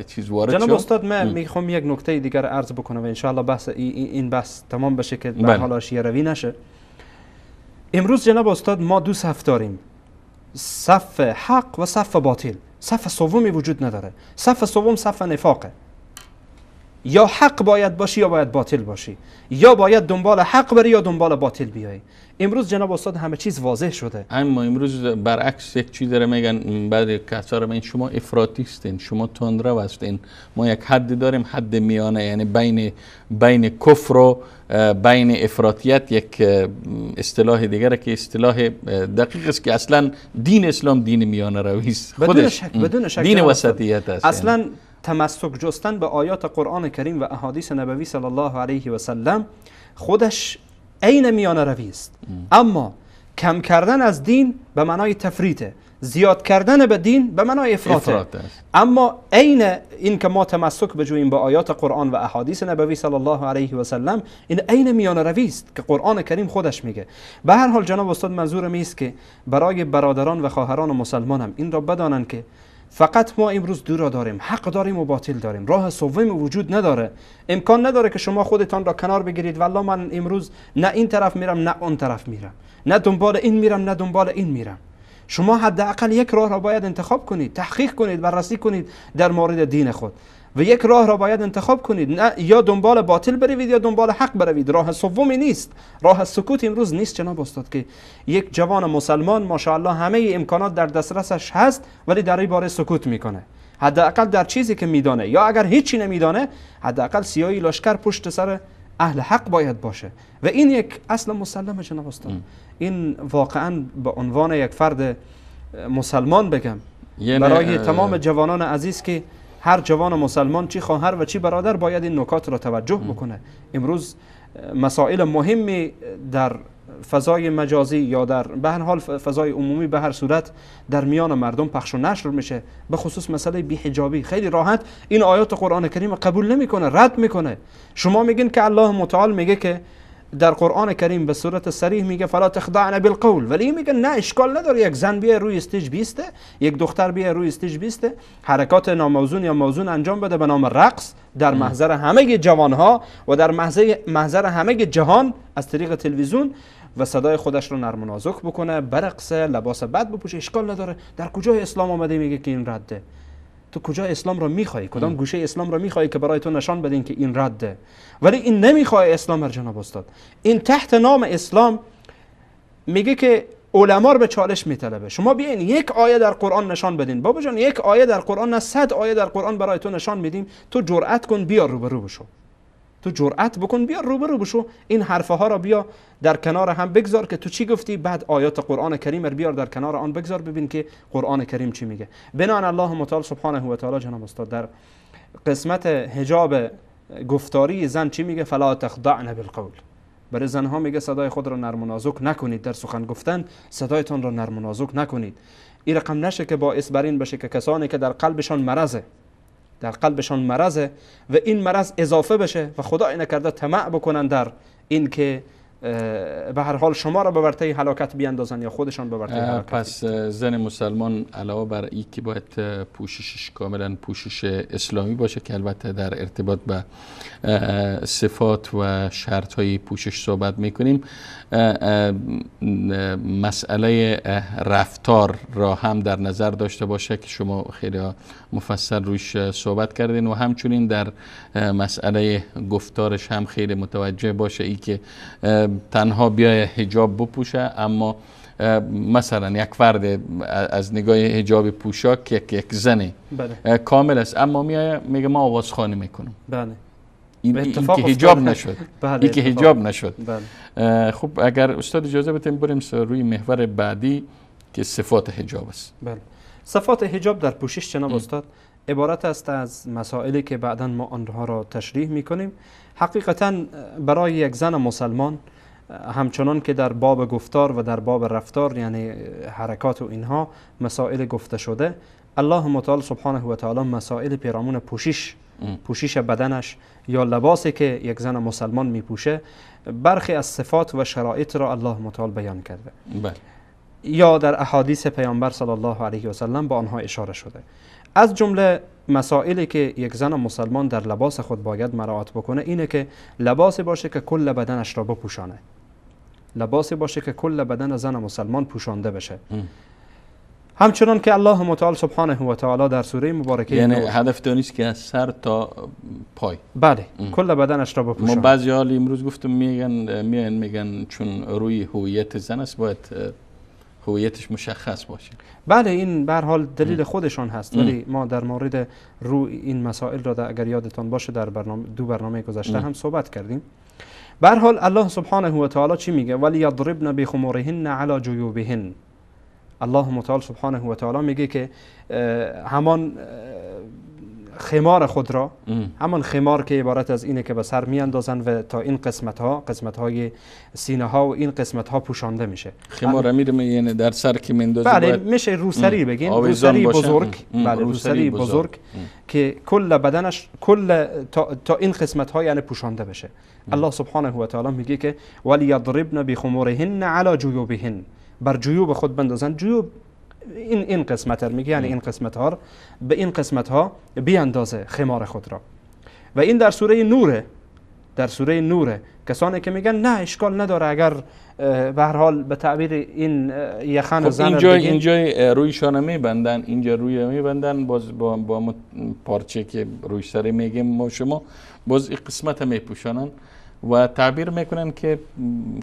چیز وارد شم. جناب استاد من میخوام یک نکته دیگر عرض بکنم و انشاءالله بحث این بحث تمام بشه که به حال حاشیه روی نشه. امروز جناب استاد ما دو صف داریم، صف حق و صف باطل. صف سومی وجود نداره. صف سوم صف نفاقه. یا حق باید باشی یا باید باطل باشی، یا باید دنبال حق بری یا دنبال باطل بیایی. امروز جناب استاد همه چیز واضح شده. اما امروز برعکس یک چیز داره میگن بعضی کسا رو، میگن شما افراطی هستین، شما تندرو هستین. ما یک حد داریم، حد میانه، یعنی بین کفر و بین افراطیت یک اصطلاح دیگره که اصطلاح دقیق است که اصلا دین اسلام دین میانه روی است، خودش بدون شک دین وسطیت است. اصلا تمسک جستن به آیات قرآن کریم و احادیث نبوی صلی الله علیه و سلم خودش عین میانه روی است. اما کم کردن از دین به معنای تفریطه، زیاد کردن به دین به معنای افراطه. اما عین این که ما تمسک بجوییم به آیات قرآن و احادیث نبوی صلی الله علیه و سلم، این عین میانه روی است که قرآن کریم خودش میگه. به هر حال جناب استاد منظورم است که برای برادران و خواهران مسلمانم این را بدانند که فقط ما امروز دو را داریم، حق داریم و باطل داریم، راه سوم وجود نداره. امکان نداره که شما خودتان را کنار بگیرید والله من امروز نه این طرف میرم نه اون طرف میرم، نه دنبال این میرم نه دنبال این میرم. شما حداقل یک راه را باید انتخاب کنید، تحقیق کنید، بررسی کنید در مورد دین خود و یک راه را باید انتخاب کنید، نه یا دنبال باطل بروید یا دنبال حق بروید. راه سومی نیست، راه سکوت امروز نیست جناب استاد، که یک جوان مسلمان ماشاءالله همه امکانات در دسترسش هست ولی در این باره سکوت میکنه. حداقل در چیزی که میدانه، یا اگر هیچی نمیدانه حداقل سیاهی لشکر پشت سر اهل حق باید باشه و این یک اصل مسلمه جناب استاد. این واقعا به عنوان یک فرد مسلمان بگم برای تمام جوانان عزیز که هر جوان مسلمان چی خواهر و چی برادر باید این نکات را توجه بکنه. امروز مسائل مهمی در فضای مجازی یا در به هر حال فضای عمومی به هر صورت در میان مردم پخش و نشر میشه، به خصوص مسئله بی‌حجابی، خیلی راحت این آیات قرآن کریم قبول نمیکنه، رد میکنه. شما میگین که الله متعال میگه که در قرآن کریم به صورت صریح میگه فلا تخضعن بالقول، ولی میگه نه اشکال نداره یک زن بیه روی stage بیسته، یک دختر بیه روی stage بیسته، حرکات ناموزون یا موزون انجام بده به نام رقص در محضر همه جوانها و در محضر همه جهان از طریق تلویزیون و صدای خودش رو نرم و نازک بکنه، برقصه، لباس بد بپوشه، اشکال نداره. در کجای اسلام آمده میگه که این رده؟ تو کجا اسلام را میخوای؟ کدام گوشه اسلام را میخوای که برای تو نشان بدین که این رده؟ ولی این نمیخوای اسلام هر جناب استاد. این تحت نام اسلام میگه که علما رو به چالش میطلبه. شما بیاین یک آیه در قرآن نشان بدین. بابا جان یک آیه در قرآن نه، 100 آیه در قرآن برای تو نشان میدیم، تو جرأت کن بیا روبرو بشو. تو جرأت بکن بیا روبرو بشو، این حرفها ها را بیا در کنار هم بگذار که تو چی گفتی، بعد آیات قرآن کریم را بیار در کنار آن بگذار، ببین که قرآن کریم چی میگه. بنان الله متعال سبحانه و تعالی جناب استاد در قسمت حجاب گفتاری زن چی میگه؟ فلا تخضعن بالقول. برای زنها میگه صدای خود را نرم و نازک نکنید، در سخن گفتن صدایتان را نرم و نازک نکنید. این رقم نشه که باعث بر این بشه که کسانی که در قلبشان مرضه، در قلبشان مرضه و این مرض اضافه بشه و خدای نکرده طمع بکنن در این که به هر حال شما را به ورطه هلاکت بیاندازن یا خودشان به ورطه هلاکت. پس زن مسلمان علاوه بر این که باید پوششش کاملا پوشش اسلامی باشه که البته در ارتباط به صفات و شرط های پوشش صحبت میکنیم، مسئله رفتار را هم در نظر داشته باشه که شما خیلی مفصل روش صحبت کردین و همچنین در مسئله گفتارش هم خیلی متوجه باشه ای که تنها بیای حجاب بپوشه، اما مثلا یک فرد از نگاه حجاب پوشاک یک زنه بله. کامل است، اما میگه ما آوازخوانی میکنم. بله. این که حجاب نشد. بله. این که حجاب نشد. بله. خب اگر استاد اجازه بدیم بریم روی محور بعدی که صفات حجاب است. بله. صفات حجاب در پوشش جناب استاد عبارت است از مسائلی که بعداً ما آنها را تشریح میکنیم. حقیقتاً برای یک زن مسلمان همچنان که در باب گفتار و در باب رفتار یعنی حرکات و اینها مسائل گفته شده، الله متعال سبحانه و تعالی مسائل پیرامون پوشش بدنش یا لباسی که یک زن مسلمان میپوشه، برخی از صفات و شرایط را الله متعال بیان کرده. بله. یا در احادیث پیامبر صلی الله علیه و سلم با آنها اشاره شده. از جمله مسائلی که یک زن مسلمان در لباس خود باید مراعات بکنه اینه که لباسی باشه که کل بدنش را بپوشانه. لباسی باشه که کل بدن زن مسلمان پوشانده بشه. همچنان که الله متعال سبحانه و تعالی در سوره مبارکه، یعنی هدف تو نیست که از سر تا پای، بله، کل بدنش را بپوشانه. ما بعضی حال امروز گفتم میگن چون روی هویت زن است باید هویتش مشخص باشه. بله، این به هر حال دلیل خودشان هست، ولی ما در مورد روی این مسائل را اگر یادتان باشه در برنامه دو برنامه گذشته هم صحبت کردیم. به هر حال الله سبحانه و تعالی چی میگه؟ ولی یضربن بخمورهن علی جیوبهن. الله متعال سبحانه و تعالی میگه که همان خمار خود را، همان خمار که عبارت از اینه که به سر میاندازن و تا این قسمت ها، قسمت های سینه ها و این قسمت ها پوشانده میشه. خمار میرم یعنی در سر که میندازه، بله، میشه روسری بگین، روسری بزرگ، بله، روسری بزرگ که کل بدنش، کل تا این قسمت ها یعنی پوشانده بشه. الله سبحانه و تعالی میگه که ولی یضربن بخمورهن علی جیوبهن، بر جیوب خود بندازن. جیوب این قسمت ها میگه، یعنی این قسمت ها به این قسمت ها بیاندازه خمار خود را. و این در سوره نوره، در سوره نوره. کسانی که میگن نه اشکال نداره اگر به هر حال به تعبیر این یخن زن، اینجا رویشان میبندن، اینجا روی میبندن، باز با پارچه که روی سر میگیم ما شما، باز این قسمت میپوشانن و تعبیر میکنن که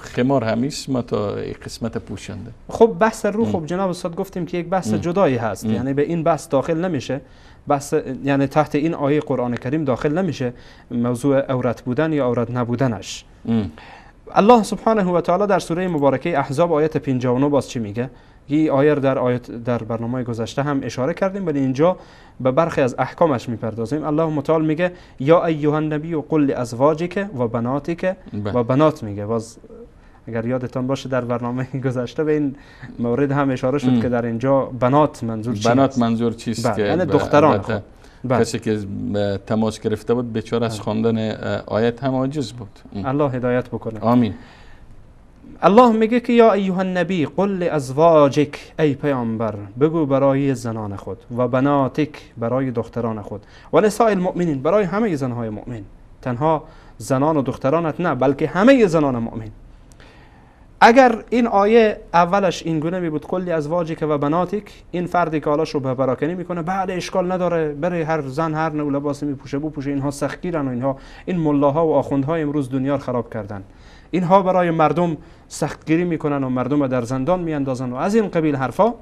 خمار همیست ما تا قسمت پوشنده. خب بحث رو خب جناب استاد گفتیم که یک بحث جدایی هست، یعنی به این بحث داخل نمیشه، بحث یعنی تحت این آیه قرآن کریم داخل نمیشه موضوع عورت بودن یا عورت نبودنش. الله سبحانه و تعالی در سوره مبارکه احزاب آیت 59 باز چی میگه؟ این آیه در آیت در برنامه گذشته هم اشاره کردیم، ولی اینجا به برخی از احکامش میپردازیم. الله متعال میگه یا ایها النبی قل لازواجک و بناتک و بنات میگه، باز اگر یادتان باشه در برنامه گذشته به این مورد هم اشاره شد که در اینجا بنات منظور چیست؟ بنات منظور چیست؟ که یعنی دختران خود. کسی که تماس گرفته بود بیچاره از خواندن آیت هم عاجز بود. الله هدایت بکنه. آمین. الله میگه که یا ایها النبی قل لازواجک، ای پیامبر بگو برای زنان خود، و بناتک برای دختران خود، و نساء المؤمنین برای همه زنهای مؤمن، تنها زنان و دخترانت نه بلکه همه زنان مؤمن. اگر این آیه اولش این گونه می بود قل لازواجک و بناتک، این فردی که حالا شبهه پراکنی میکنه بله اشکال نداره، برای هر زن هر نوع لباسی میپوشه بپوشه، اینها سختگیرن و اینها این ملاها و آخوندها امروز دنیا رو خراب کردن، اینها برای مردم سختگیری میکنن و مردم در زندان میاندازن و از این قبیل حرفا.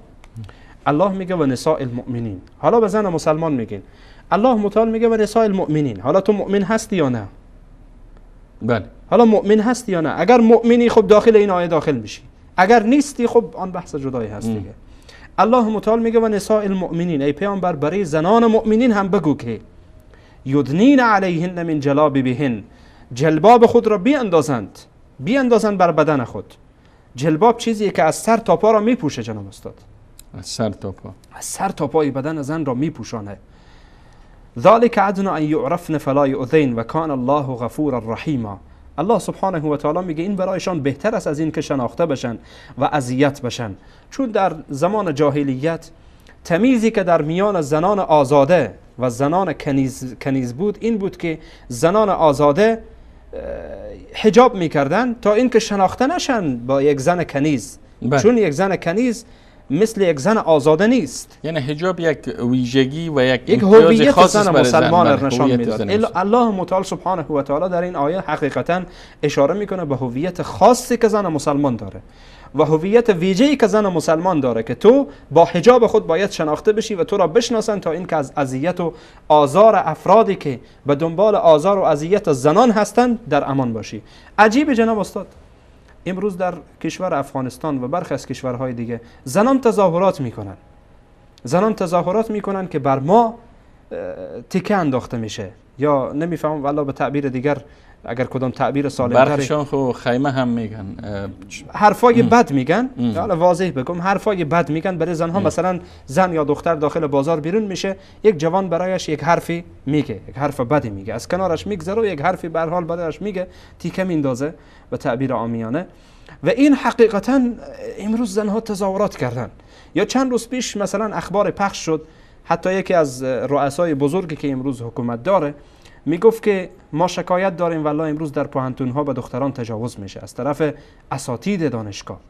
الله میگه و نساء المؤمنین. حالا به زن مسلمان میگین، الله متعال میگه و نساء المؤمنین. حالا تو مؤمن هستی یا نه؟ بله. حالا مؤمن هستی یا نه؟ اگر مؤمنی خب داخل این آیه داخل میشی، اگر نیستی خب آن بحث جدایی هست دیگه. الله متعال میگه و نساء المؤمنین، ای پیامبر برای زنان مؤمنین هم بگو که یدنین علیهن من جلابیبهن، جلباب خود را بیاندازند، بیاندازند بر بدن خود. جلباب چیزیه که از سر تا پا را میپوشه جناب استاد، از سر تا پا، از سر تا پای بدن زن را میپوشانه. ذلك ادنى ان يعرفن فلا يؤذين وكان الله غفورا رحیما. الله سبحانه و تعالی میگه این برایشان بهتر است از این که شناخته بشن و اذیت بشن، چون در زمان جاهلیت تمیزی که در میان زنان آزاده و زنان کنیز بود این بود که زنان آزاده حجاب میکردن تا اینکه شناخته نشن با یک زن کنیز. چون یک زن کنیز مثل یک زن آزاده نیست. یعنی حجاب یک ویژگی و یک هویت زن مسلمان را نشان میداد. الله متعال سبحانه و تعالی در این آیه حقیقتا اشاره میکنه به هویت خاصی که زن مسلمان داره و هویت ویژه‌ای که زن مسلمان داره که تو با حجاب خود باید شناخته بشی و تو را بشناسن تا اینکه از اذیت و آزار افرادی که به دنبال آزار و اذیت زنان هستند در امان باشی. عجیب جناب استاد، امروز در کشور افغانستان و برخی از کشورهای دیگه زنان تظاهرات میکنن، زنان تظاهرات میکنن که بر ما تیکه انداخته میشه، یا نمیفهمم والله به تعبیر دیگر اگر کدام تعبیر سالم تره، برخیشان خو خیمه هم میگن، حرفای بد میگن. حالا واضح بگم حرفای بد میگن برای زنها. مثلا زن یا دختر داخل بازار بیرون میشه، یک جوان برایش یک حرفی میگه، یک حرف بدی میگه، از کنارش میگذره و یک حرفی به هر حال برایش میگه، تیکه میندازه به تعبیر عامیانه. و این حقیقتا امروز زنها تظاهرات کردن. یا چند روز پیش مثلا اخبار پخش شد، حتی یکی از رؤسای بزرگی که امروز حکومت داره میگفت که ما شکایت داریم والله امروز در پوهنتون‌ها به دختران تجاوز میشه از طرف اساتید دانشگاه.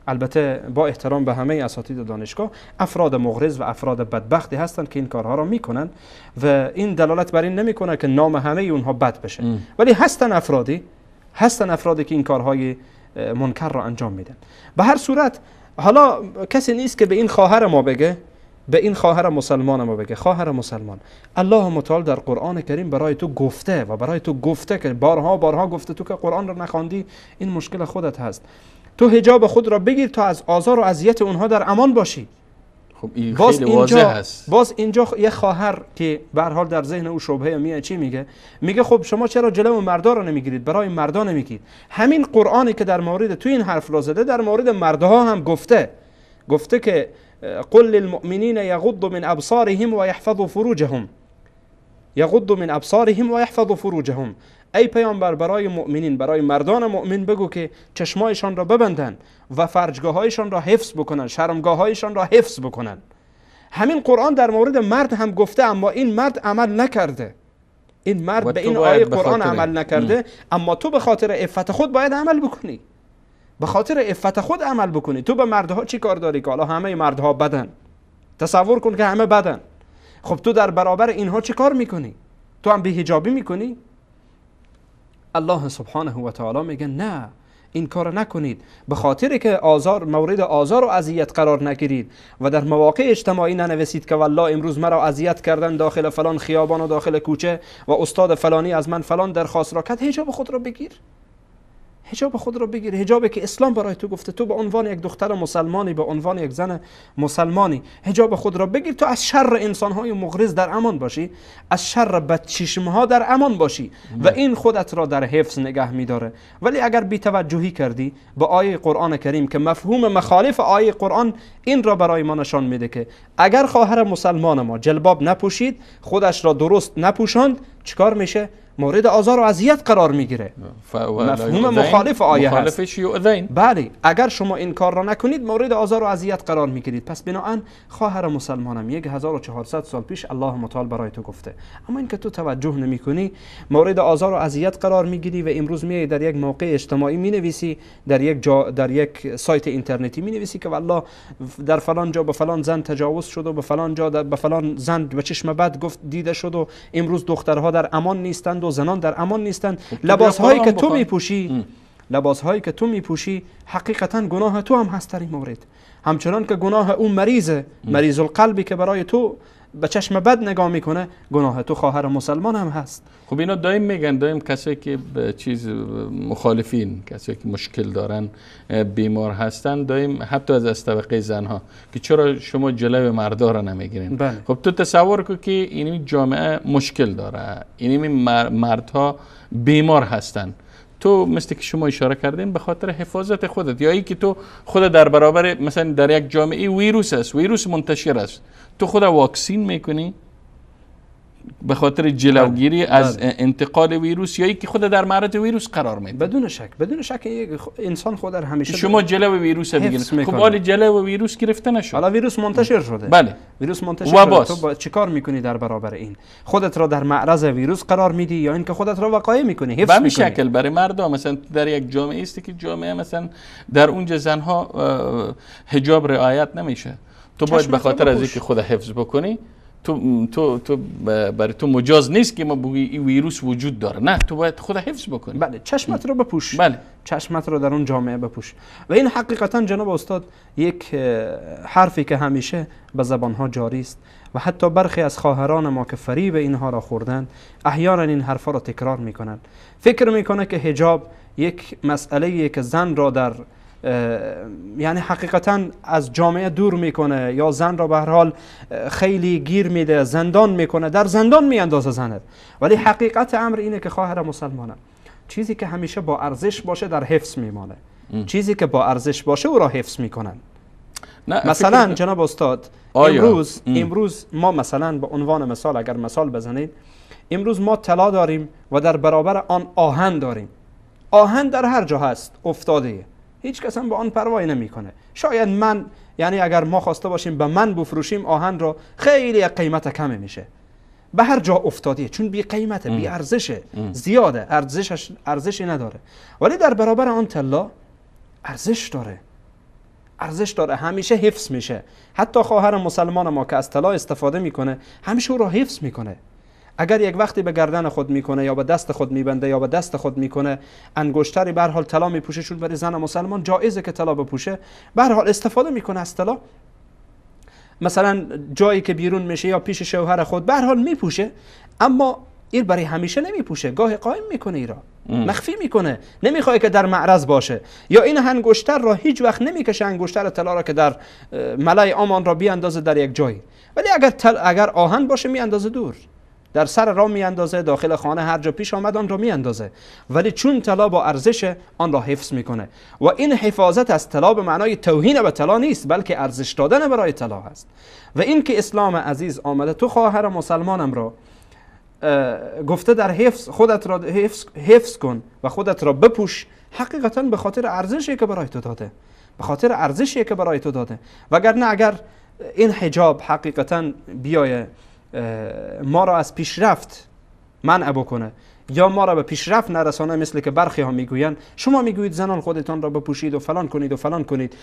البته با احترام به همه اساتید دانشگاه، افراد مغرض و افراد بدبختی هستند که این کارها را میکنن و این دلالت بر این نمیکنه که نام همه اونها بد بشه، ولی هستن افرادی که این کارهای منکر را انجام میدن. به هر صورت حالا کسی نیست که به این خواهر ما بگه، به این خواهر مسلمان ما بگه خواهر مسلمان، الله متعال در قرآن کریم برای تو گفته و برای تو گفته که بارها بارها گفته، تو که قرآن را نخواندی این مشکل خودت هست، تو حجاب خود را بگیر تا از آزار و اذیت اونها در امان باشی. خب این خیلی واضح هست. باز اینجا یه خواهر که به هر حال در ذهن او شبهه میاد چی میگه؟ میگه خب شما چرا جلو مردا را نمیگیرید، برای مردا نمیگید؟ همین قرآنی که در مورد تو این حرف را زده در مورد مردها هم گفته، گفته که قل للمؤمنین یغضوا من ابصارهم و یحفظوا فروجهم، یغضوا من ابصارهم و یحفظوا فروجهم. ای پیامبر برای مؤمنین، برای مردان مؤمن بگو که چشمایشان را ببندن و فرجگاهایشان را حفظ بکنن، شرمگاهایشان را حفظ بکنن. همین قرآن در مورد مرد هم گفته، اما این مرد عمل نکرده، این مرد به این آیه قرآن عمل نکرده، اما تو به خاطر عفت خود باید عمل بکنی، به خاطر عفت خود عمل بکنی. تو به مردها چی کار داری که حالا همه مردها بدن؟ تصور کن که همه بدن، خب تو در برابر اینها چی کار میکنی؟ تو هم بی‌حجابی میکنی؟ الله سبحانه و تعالی میگه نه، این کار نکنید، به خاطر که آزار، مورد آزار و اذیت قرار نگیرید و در مواقع اجتماعی ننویسید که والله امروز مرا اذیت کردن داخل فلان خیابان و داخل کوچه و استاد فلانی از من فلان درخواست را کرد. حجاب خود را بگیر، حجاب خود را بگیر، حجابی که اسلام برای تو گفته. تو به عنوان یک دختر مسلمانی، به عنوان یک زن مسلمانی حجاب خود را بگیر تو از شر انسان‌های مغرض در امان باشی، از شر بدچشم‌ها در امان باشی و این خودت را در حفظ نگه می‌داره. ولی اگر بی‌توجهی کردی به آیه قرآن کریم که مفهوم مخالف آیه قرآن این را برای ما نشان میده که اگر خواهر مسلمان ما جلباب نپوشید، خودش را درست نپوشاند، چیکار میشه؟ مورد آزار و اذیت قرار میگیره. مفهوم مخالف آیه هست. بله، اگر شما این کار را نکنید مورد آزار و اذیت قرار میگیرید. پس بناهن خواهر مسلمانم 1400 سال پیش الله متعال برای تو گفته، اما اینکه تو توجه نمیکنی مورد آزار و اذیت قرار میگیری و امروز میای در یک موقع اجتماعی مینویسی، در یک جا، در یک سایت اینترنتی مینویسی که والله در فلان جا به فلان زن تجاوز شد و به فلان جا به فلان زن به چشم بد گفت دیده شد و امروز دخترها در امان نیستند و زنان در امان نیستند. لباس هایی که تو میپوشی، لباس هایی که تو میپوشی حقیقتا گناه تو هم هست در این مورد، همچنان که گناه اون مریض، مریض القلبی که برای تو به چشم بد نگاه میکنه، گناه تو خواهر مسلمان هم هست. خب اینا دایم میگن، دایم کسایی که به چیز مخالفین، کسایی که مشکل دارن، بیمار هستن، دایم حتی از طبقه زنها که چرا شما جلو مردا را نمیگیرین. بله. خب تو تصور کن که این جامعه مشکل داره، این مردها بیمار هستن، تو مثل که شما اشاره کردین به خاطر حفاظت خودت، یا ای که تو خود در برابر مثلا در یک جامعه ویروس است، ویروس منتشر است، تو خود واکسین میکنی به خاطر جلوگیری از انتقال ویروس، یا ای که خود در معرض ویروس قرار میده. بدون شک، بدون شک یک انسان خود در همیشه شما جلو ویروس بگیرید. خب حالا جلو ویروس گرفته نشد، حالا ویروس منتشر شده. بله، ویروس منتشر شده، تو با چیکار میکنی در برابر این؟ خودت را در معرض ویروس قرار میدی یا اینکه خودت را وقایع میکنی، حفظ میکنی؟ به شکل برای مردم مثلا در یک جامعه است که جامعه مثلا در اونجا زنها حجاب رعایت نمیشه، تو باید به خاطر از اینکه خود حفظ بکنی، تو تو تو برای تو مجاز نیست که ما بگی این ویروس وجود داره، نه، تو باید خود حفظ بکنی. بله، چشمت رو بپوش. بله، چشمت رو در اون جامعه بپوش. و این حقیقتا جناب استاد یک حرفی که همیشه به زبانها جاری است و حتی برخی از خواهران ما که فریب اینها را خوردن احیانا این حرفا را تکرار میکنن. فکر میکنه که حجاب یک مسئله که زن را در یعنی حقیقتا از جامعه دور میکنه یا زن را به هر حال خیلی گیر میده، زندان میکنه، در زندان میاندازه زنه. ولی حقیقت امر اینه که خواهر مسلمانم چیزی که همیشه با ارزش باشه در حفظ میمانه، چیزی که با ارزش باشه او را حفظ میکنن. مثلا جناب استاد امروز ما مثلا به عنوان مثال اگر مثال بزنید، امروز ما طلا داریم و در برابر آن آهن داریم. آهن در هر جا هست افتاده، هیچ کس هم به آن پروایی نمیکنه. شاید من، یعنی اگر ما خواسته باشیم به من بفروشیم آهن را، خیلی قیمت کم میشه، به هر جا افتاده، چون بی قیمته، بی ارزشه، زیاده، ارزشی نداره. ولی در برابر آن طلا ارزش داره، ارزش داره، همیشه حفظ میشه. حتی خواهر مسلمان ما که از طلا استفاده میکنه همیشه او را حفظ میکنه. اگر یک وقتی به گردن خود میکنه یا به دست خود میبنده یا به دست خود میکنه، انگشتری به هر حال طلا میپوشه، چون برای زن مسلمان جایزه که طلا بپوشه، به هر حال استفاده میکنه از طلا. مثلا جایی که بیرون میشه یا پیش شوهر خود به هر حال میپوشه، اما این برای همیشه نمیپوشه، گاهی قایم میکنه، ایرا مخفی میکنه، نمیخواد که در معرض باشه. یا این انگشتر را هیچ وقت نمیکشه، انگشتر طلا را که در ملای عام را بیاندازه در یک جایی. ولی اگر آهن باشه میاندازه دور، در سر را میاندازه، داخل خانه هر جا پیش آمد آن را میاندازه. ولی چون طلا با ارزش، آن را حفظ میکنه. و این حفاظت از طلا به معنای توهین به طلا نیست، بلکه ارزش دادن برای طلا هست. و این که اسلام عزیز آمده تو خواهر مسلمانم را گفته در حفظ خودت را حفظ کن و خودت را بپوش، حقیقتا به خاطر ارزشی که برای تو داده، به خاطر ارزشی که برای تو داده. وگرنه اگر این حجاب حقیقتا بیای ما را از پیشرفت منع بکنه یا ما را به پیشرفت نرسانه، مثل که برخی ها میگویند، شما میگویید زنان خودتان را بپوشید و فلان کنید و فلان کنید،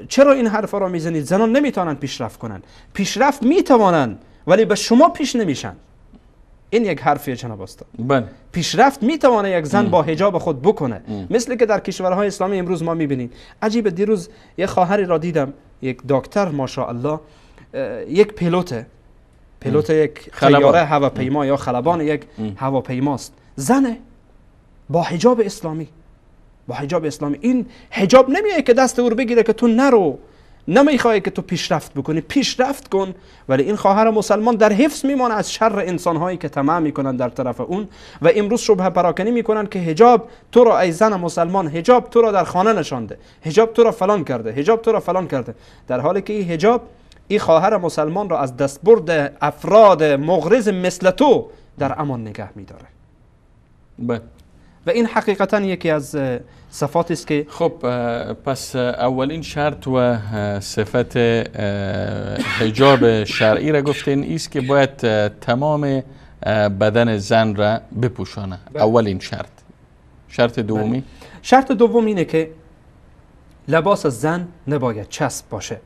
چرا این حرفا را میزنید؟ زنان نمیتونن پیشرفت کنن. پیشرفت میتوانند ولی به شما پیش نمیشن. این یک حرفیه جناب استاد. بله، پیشرفت میتونه یک زن با حجاب خود بکنه، مثل که در کشورهای اسلامی امروز ما میبینیم. عجیب، دیروز یک خواهری را دیدم، یک دکتر ماشاءالله، یک پیلوت، پیلوت یک طیاره هواپیما یا خلبان یک هواپیماست، زنه با حجاب اسلامی. با حجاب اسلامی. این حجاب نمیه که دست او رو بگیره که تو نرو، نمیخوای که تو پیشرفت بکنی، پیشرفت کن، ولی این خواهر مسلمان در حفظ میمانه از شر انسانهایی که طمع میکنن در طرف اون و امروز شبهه پراکنی میکنن که حجاب تو را ای زن مسلمان، حجاب تو را در خانه نشانده، حجاب تو را فلان کرده، حجاب تو را فلان کرده، در حالی که این حجاب این خواهر مسلمان را از دستبرد افراد مغرض مثل تو در امان نگه میداره. بله. و این حقیقتا یکی از صفات است که خب پس اولین شرط و صفت حجاب شرعی را گفتین ایست که باید تمام بدن زن را بپوشانه. بله. اولین شرط. شرط دومی؟ بله. شرط دوم اینه که لباس زن نباید چسب باشه.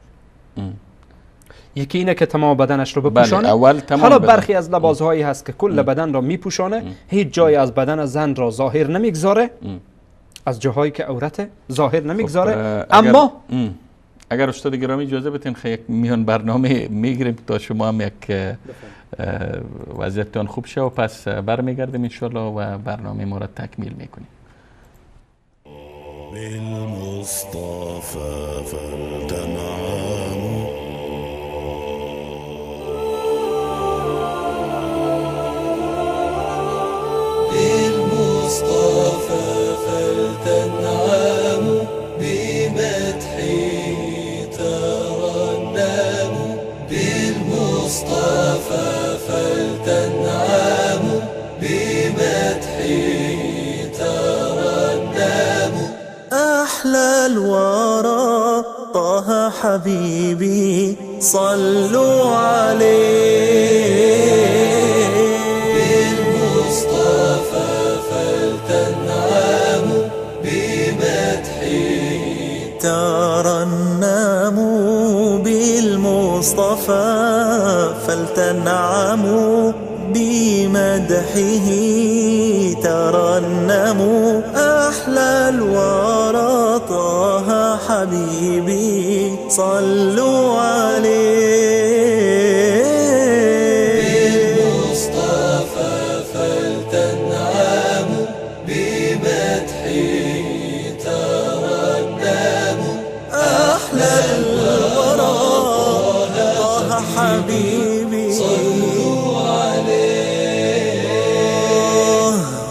یکی اینه که تمام بدنش رو بپوشانه. بله، اول تمام. حالا برخی از لباسهایی هست که کل بدن را میپوشانه، هیچ جای از بدن زن را ظاهر نمیگذاره، از جاهایی که عورت ظاهر نمیگذاره. خب اما اگر استاد گرامی اجازه بدین یک میان برنامه میگیریم تا شما هم یک وضعیتتان خوب شه و پس برمیگردیم انشالله و برنامه ما را تکمیل میکنیم. بالمصطفى فلتنعم بالمصطفى فلتنعم بمدحه ترنم بالمصطفى فلتنعم بمدحه ترنم. أحلى الورى طه حبيبي صلوا عليه. بالمصطفى فلتنعم بمدحه ترنموا بالمصطفى فلتنعموا بمدحه ترنموا. أحلى الورى طه حبيبي صلوا عليه. بالمصطفى فلتنعم بمدحه ترنموا. أحلى الورى طه حبيبي صلوا عليه.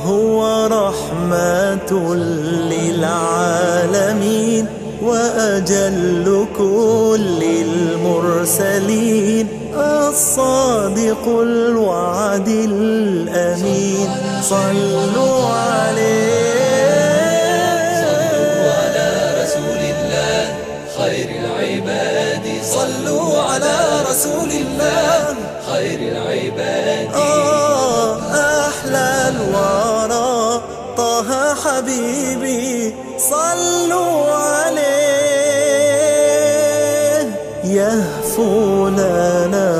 هو رحمة للعالمين وأجل كل المرسلين الصادق الوعد الأمين صلوا عليه. صلوا على رسول الله خير العباد صلوا على رسول الله خير العباد. أحلى الورى طه حبيبي صلوا عليه. يهفو لنا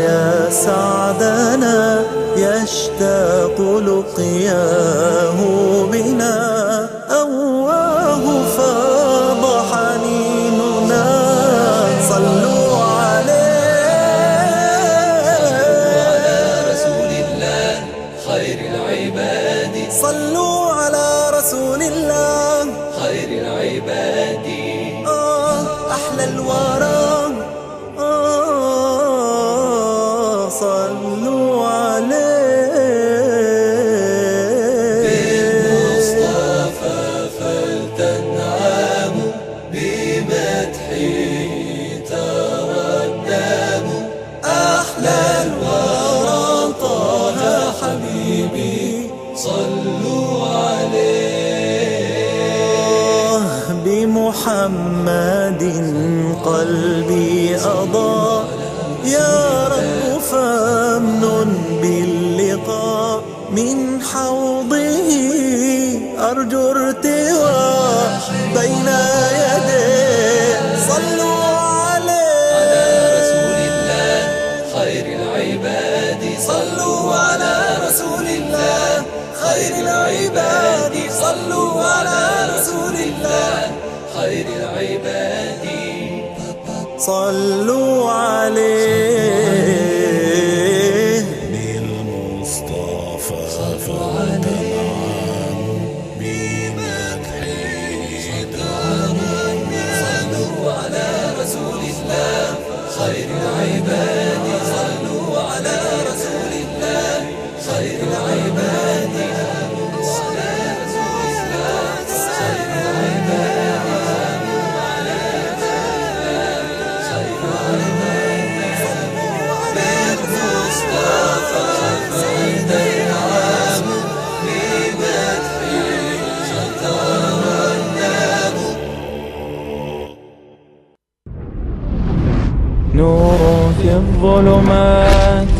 يا سعدنا يشتاق لقياه بنا أواه فاض حنيننا صلوا عليه. صلوا على رسول الله خير العباد صلوا على رسول الله خير العباد. أحلى الورى صلوا عليه. بالمصطفى فلتنعم بمدحه ترنم. أحلى الورى طه حبيبي صلوا عليه. بمحمد قلبي أضاء يا رب فامنن باللقاء من حوضه أرجو ارتواء بين يديه صلوا عليه. على رسول الله خير العباد صلوا على رسول الله خير العباد صلوا على رسول الله خير العباد صلوا عليه. بالمصطفى فلتنعم بمدحه نور في الظلمات،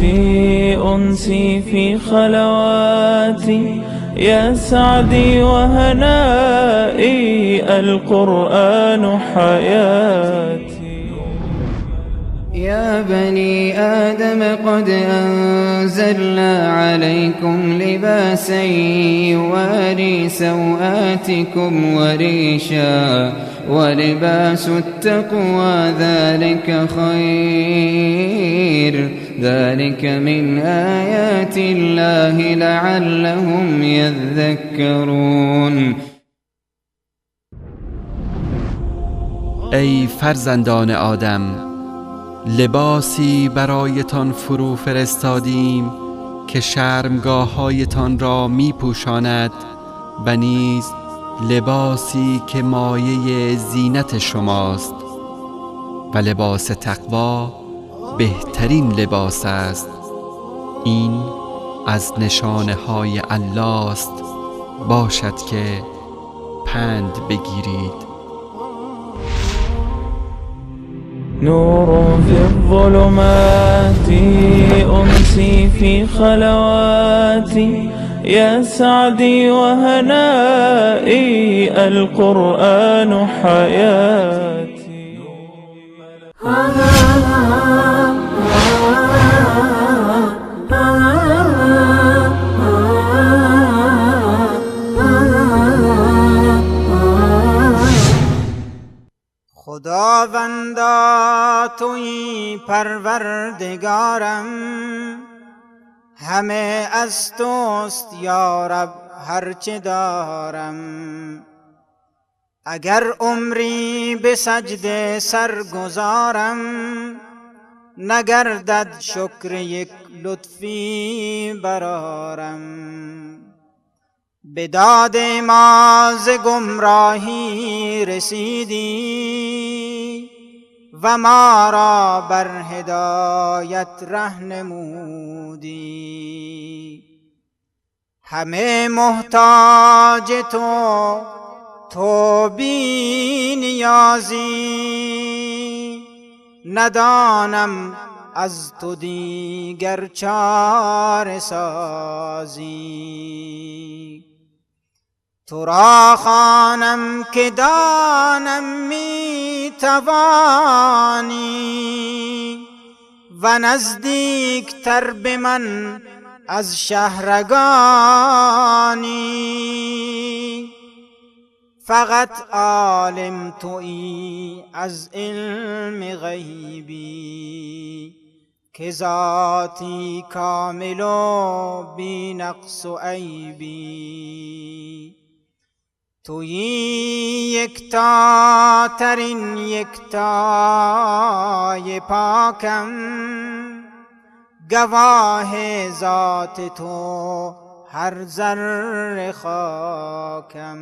أنسي في خلواتي، يا سعدي وهنائي، القرآن حياتي. يا بني آدم قد أنزلنا عليكم لباسا يواري سوآتكم وريشا ولباس التقوى ذلك خير، ذلك من آيات الله لعلهم يذكرون. ای فرزندان آدم، لباسی برایتان فرو فرستادیم که شرمگاه‌هایتان را می پوشاند و نیز لباسی که مایه زینت شماست و لباس تقوا بهترین لباس است. این از نشانه های الله است، باشد که پند بگیرید. نور في الظلمات، أنسي في خلواتي، يا سعدي وهنائي، القرآن حياتي. خداوندا تویی پروردگارم، همه از توست یا رب هرچه دارم. اگر عمری به سجده سرگذارم، نگردد شکر یک لطفی برارم. به داد ما ز گمراهی رسیدی و ما را بر هدایت رهنمودی. همه محتاج تو، تو بی نیازی، ندانم از تو دیگر چاره سازی. تو را خوانم که دانم می توانی و نزدیک تر به من از شهرگانی. فقط عالم تویی از علم غیبی، که ذاتی کامل و بی نقص و عیبی. تویی یکتا ترین یکتای پاکم، گواه ذات تو هر ذره خاکم.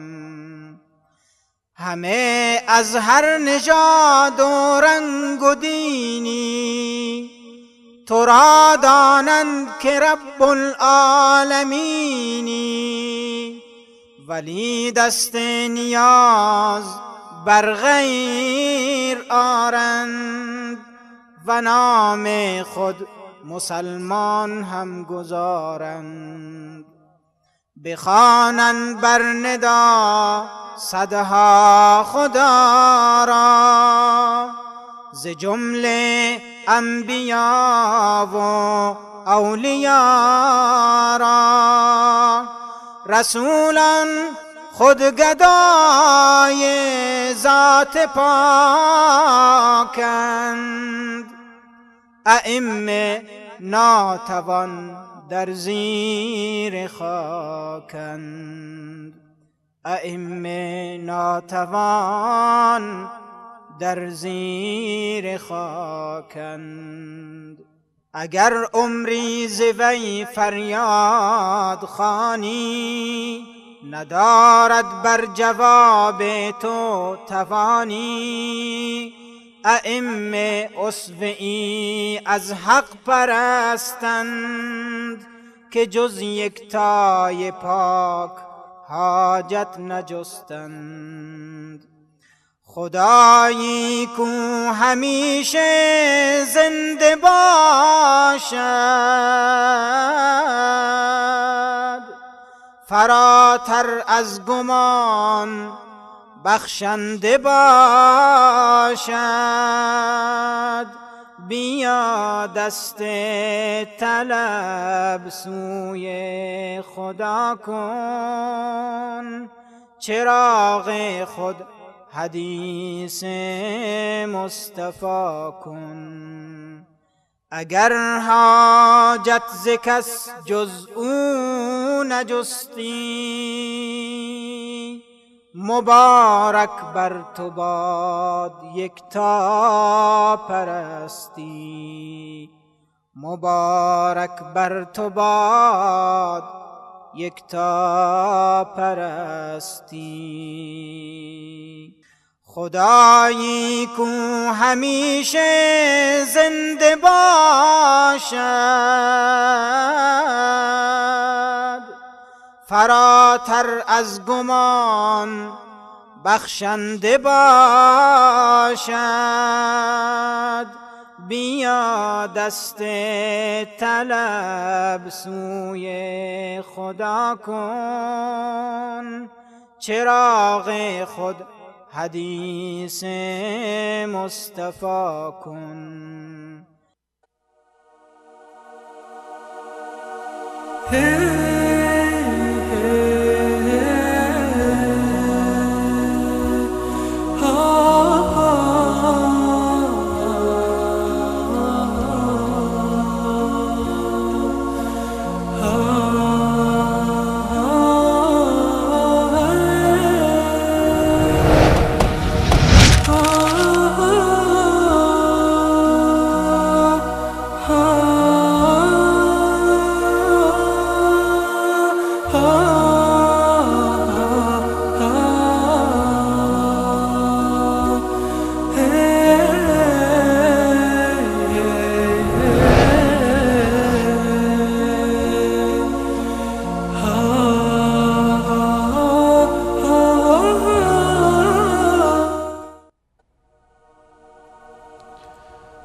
همه از هر نژاد و رنگ و دینی، تو را دانند که رب العالمینی. ولی دست نیاز بر غیر آرند و نام خود مسلمان هم گذارند. بخوانند بر ندا صدها خدا را، ز جمله انبیا و اولیا را. رسولان خود گدای ذات پاکند، ائمه ناتوان در زیر خاکند. ائمه ناتوان در زیر خاکند. اگر عمری ز وی فریاد خوانی، ندارد بر جواب تو توانی. ائمه اسوه‌ای از حق پرستند، که جز یکتای پاک حاجت نجستند. خدایی کو همیشه زنده باشد، فراتر از گمان بخشنده باشد. بیا دست طلب سوی خدا کن، چراغ خود حدیث مصطفی کن. اگر حاجت ز کس جز او نجستی، مبارک بر تو باد یکتا پرستی، مبارک بر تو باد یکتا پرستی. خدایی کو همیشه زنده باشد، فراتر از گمان بخشنده باشد. بیا دست طلب سوی خدا کن، چراغ خود حدیث مصطفی کن.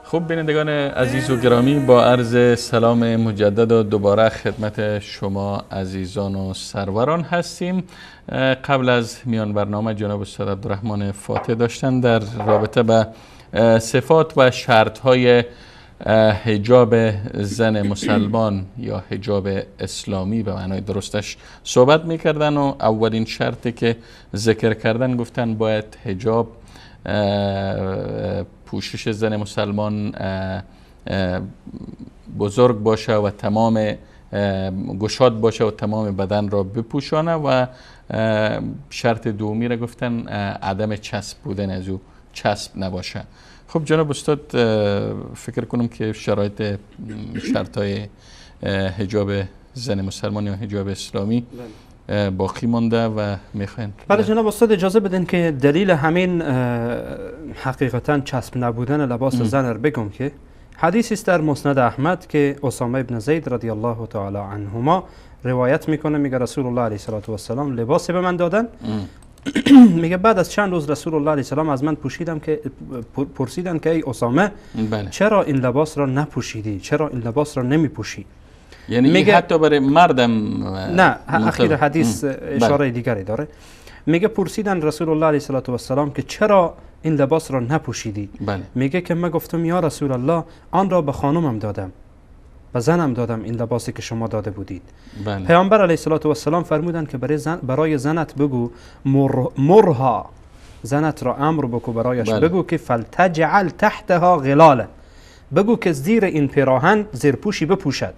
خب بینندگان عزیز و گرامی، با عرض سلام مجدد و دوباره خدمت شما عزیزان و سروران هستیم. قبل از میان برنامه جناب استاد عبدالرحمن فاتح داشتن در رابطه به صفات و شرط‌های حجاب زن مسلمان یا حجاب اسلامی به معنای درستش صحبت می‌کردن و اولین شرطی که ذکر کردن گفتن باید حجاب پوشش زن مسلمان بزرگ باشه و تمام گشاد باشه و تمام بدن را بپوشانه و شرط دومی را گفتن عدم چسب بودن از او، چسب نباشه. خب جناب استاد، فکر کنم که شرایط شرطای حجاب زن مسلمان یا حجاب اسلامی باقی مانده و میخواین. بله جناب استاد، اجازه بدین که دلیل همین حقیقتا چسب نبودن لباس زن رو بگم که حدیثی است در مسند احمد که اسامه ابن زید رضی الله تعالی عنهما روایت میکنه، میگه رسول الله علیه الصلاة والسلام لباسی به من دادن. میگه بعد از چند روز رسول الله علیه السلام از من پوشیدم که پرسیدن که ای اسامه، بله، چرا این لباس را نپوشیدی؟ چرا این لباس را نمیپوشی؟ یعنی میگه حتی برای مردم نه، اخیر حدیث اشاره بله دیگری داره. میگه پرسیدن رسول الله علیه الصلاة والسلام که چرا این لباس را نپوشیدی؟ بله. میگه که من گفتم یا رسول الله آن را به خانمم دادم، به زنم دادم، این لباسی که شما داده بودید. بله. پیامبر علیه الصلاة والسلام فرمودند که برای زنت بگو مرها، زنت را امر بکو برایش، بله، بگو که فلتجعل تحتها غلاله، بگو که زیر این پیراهن زیرپوشی بپوشد.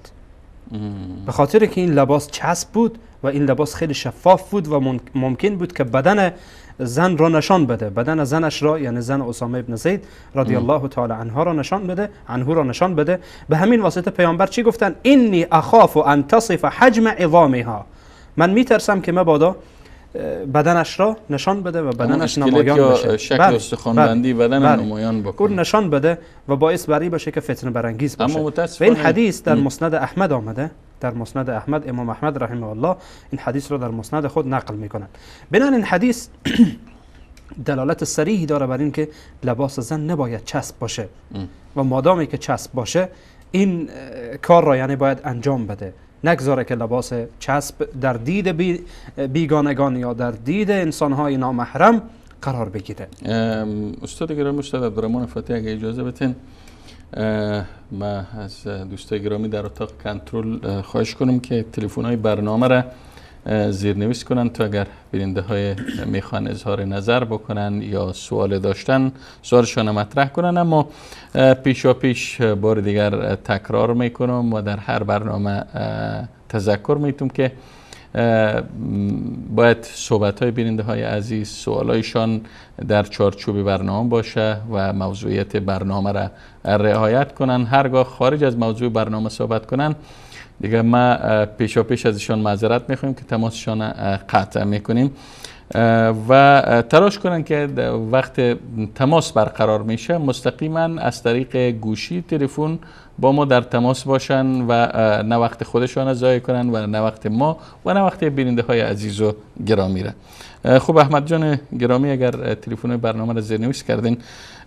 به خاطر که این لباس چسب بود و این لباس خیلی شفاف بود و ممکن بود که بدن زن را نشان بده، بدن زنش را، یعنی زن اسامه ابن زید رضی الله تعالی عنها را نشان بده، عنه را نشان بده. به همین واسطه پیامبر چی گفتن؟ انی اخاف ان تصف حجم عظامها، من میترسم که مبادا بدنش را نشان بده و بدنش نمایان بشه، شکل استخوان‌بندی بدن نمایان بکنه، نشان بده و باعث بری باشه که فتنه برانگیز باشه. و این حدیث در مسند احمد آمده، در مسند احمد، امام احمد رحمه الله این حدیث را در مسند خود نقل میکنند. بنابراین این حدیث دلالت صریحی داره بر این که لباس زن نباید چسب باشه و مادامی که چسب باشه این کار را یعنی باید انجام بده، نگذاره که لباس چسب در دید بیگانگان یا در دید انسانهای نامحرم قرار بگیره. استاد گرامی، استاد عبدالرحمن فاتح، اگه اجازه بتین ما از دوستای گرامی در اتاق کنترل خواهش کنم که تلفن‌های برنامه را زیرنویس کنن تا اگر بیننده های میخوان اظهار نظر بکنن یا سوال داشتن سوالشان مطرح کنن. اما پیشا پیش بار دیگر تکرار میکنم و در هر برنامه تذکر میتونم که باید صحبت های بیننده های عزیز، سوالایشان در چارچوب برنامه باشه و موضوعیت برنامه را رعایت کنن. هرگاه خارج از موضوع برنامه صحبت کنن دیگه ما پیشا پیش ازشان معذرت میخوایم که تماسشان قطع میکنیم و تلاش کنن که وقت تماس برقرار میشه مستقیما از طریق گوشی تلفن با ما در تماس باشن و نه وقت خودشان ضایع کنن و نه وقت ما و نه وقت بیننده های عزیز و گرامی را. خب احمد جان گرامی، اگر تلفن برنامه را زیرنویس کردین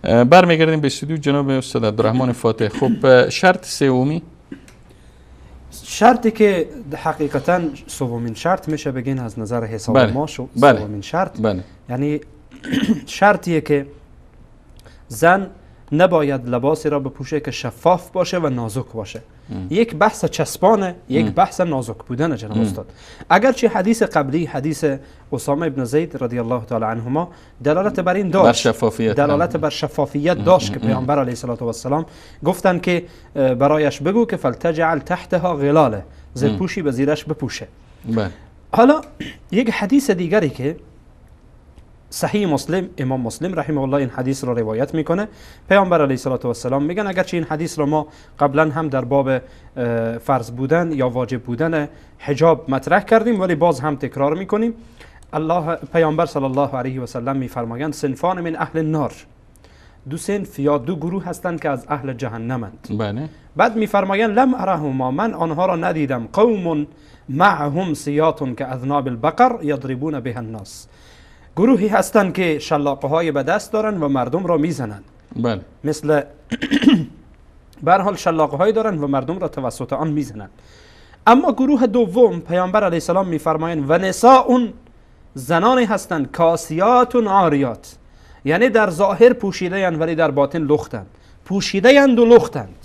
برمیگردیم به استودیو جناب استاد عبدالرحمن فاتح. خب شرط سومی، شرطی که حقیقتا سومین شرط میشه بگین از نظر حساب ما سومین شرط، یعنی شرطیه که زن نباید لباسی را بپوشه که شفاف باشه و نازک باشه. یک بحث چسبانه، یک بحث نازک بودن جناب استاد. اگرچه حدیث قبلی، حدیث اسامه ابن زید رضی الله تعالی عنهما، دلالت بر این داشت، دلالت بر شفافیت داشت که پیامبر علیه الصلاة والسلام گفتن که برایش بگو که فلتجعل تحتها غلاله، زیرپوشی به زیرش بپوشه. حالا یک حدیث دیگری که صحیح مسلم، امام مسلم رحمه الله این حدیث را روایت میکنه، پیامبر علیه الصلاة والسلام میگن، اگرچه این حدیث را ما قبلا هم در باب فرض بودن یا واجب بودن حجاب مطرح کردیم، ولی باز هم تکرار میکنیم. الله پیامبر صلی الله علیه و سلم میفرمایند صنفان من اهل النار، دو صنف یا دو گروه هستند که از اهل جهنمند. بله. بعد میفرمایند لم ارهما، من آنها را ندیدم، قوم معهم سیاط که اذناب البقر یضربون بها الناس، گروهی هستند که شلاقه های به دست دارن و مردم را میزنند. بله. مثل به هر حال شلاقه های دارن و مردم را توسط آن میزنند. اما گروه دوم پیامبر علیه السلام میفرمایند و نساء، زنانی هستند کاسیات عاریات، یعنی در ظاهر پوشیده اند ولی در باطن لختند، پوشیده اند و لختند،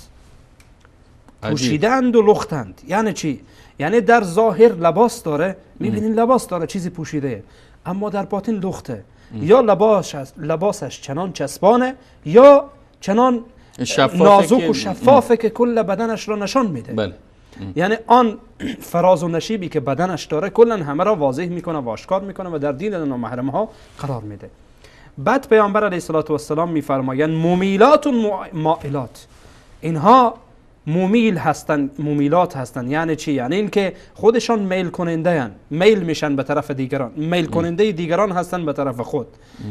پوشیده اند و لختند. یعنی چی؟ یعنی در ظاهر لباس داره، میبینین لباس داره، چیزی پوشیده، اما در باطن لخته. یا لباسش چنان چسبانه یا چنان نازک و شفافه که کل بدنش را نشان میده. بله. یعنی آن فراز و نشیبی که بدنش داره کلا همه را واضح میکنه و آشکار میکنه و در دین نامحرم ها قرار میده. بعد پیامبر علیه الصلاة والسلام میفرمایند ممیلات و مائلات، اینها ممیل هستند، ممیلات هستند. یعنی چی؟ یعنی اینکه خودشان میل کننده هستند، میل میشن به طرف دیگران، میل کننده دیگران هستند به طرف خود،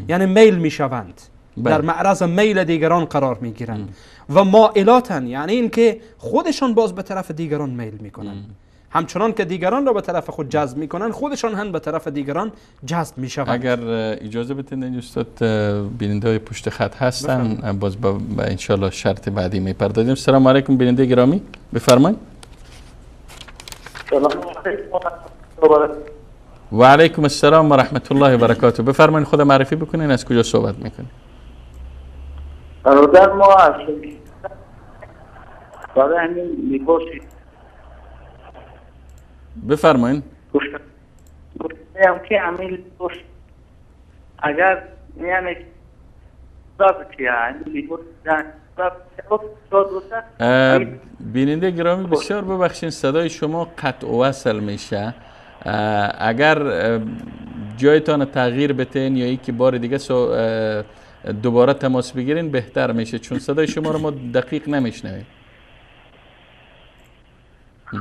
یعنی میل میشوند، در معرض میل دیگران قرار میگیرند. و مائلاتن، یعنی اینکه خودشان باز به طرف دیگران میل میکنن، همچنان که دیگران را به طرف خود جذب میکنن خودشان هم به طرف دیگران جذب میشوند. اگر اجازه بدین استاد، بیننده های پشت خط هستن، باز با انشالله شرط بعدی میپردازیم. سلام علیکم بیننده گرامی، بفرمایید. سلام علیکم. و علیکم السلام و رحمت الله و برکاته. بفرمایید، خود معرفی بکنین، از کجا صحبت میکنین؟ برادر ما از برای همین میپرسید. بفرمایین. گفتم که عمیل اگر یعنی بیننده گرامی بسیار ببخشین، صدای شما قطع و وصل میشه. اگر جایتان تغییر بتین یا یکی بار دیگه دوباره تماس بگیرین بهتر میشه، چون صدای شما رو ما دقیق نمیشنویم.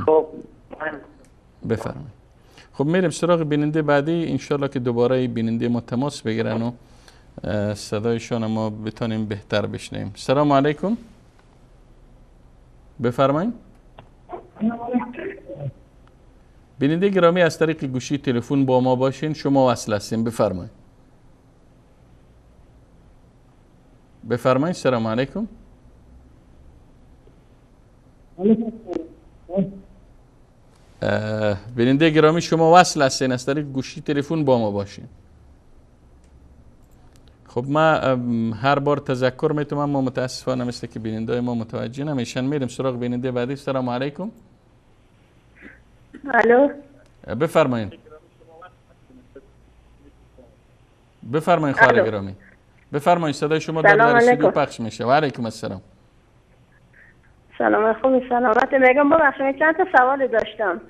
خب بفرمایید. خب میریم سراغ بیننده بعدی، انشالله که دوباره بیننده ما تماس بگیرن و صدایشان ما بتانیم بهتر بشنویم. سلام علیکم، بفرمایید. بیننده گرامی از طریق گوشی تلفن با ما باشین، شما وصل هستین، بفرمایید. بفرمایید. سلام علیکم. بیننده گرامی شما وصل هستین، از طریق گوشی تلفن با ما باشین. خب ما هر بار تذکر میتونم، اما متاسفانه مثل که بیننده ما متوجه نمیشن. میریم سراغ بیننده بعدی. سلام علیکم. الو. بفرمایید. بفرمایید خواهر گرامی. بفرمایید، صدای شما در استودیو پخش میشه. و علیکم السلام. سلام، خوبی؟ سلامت. میگم ببخشید چند تا سوال داشتم.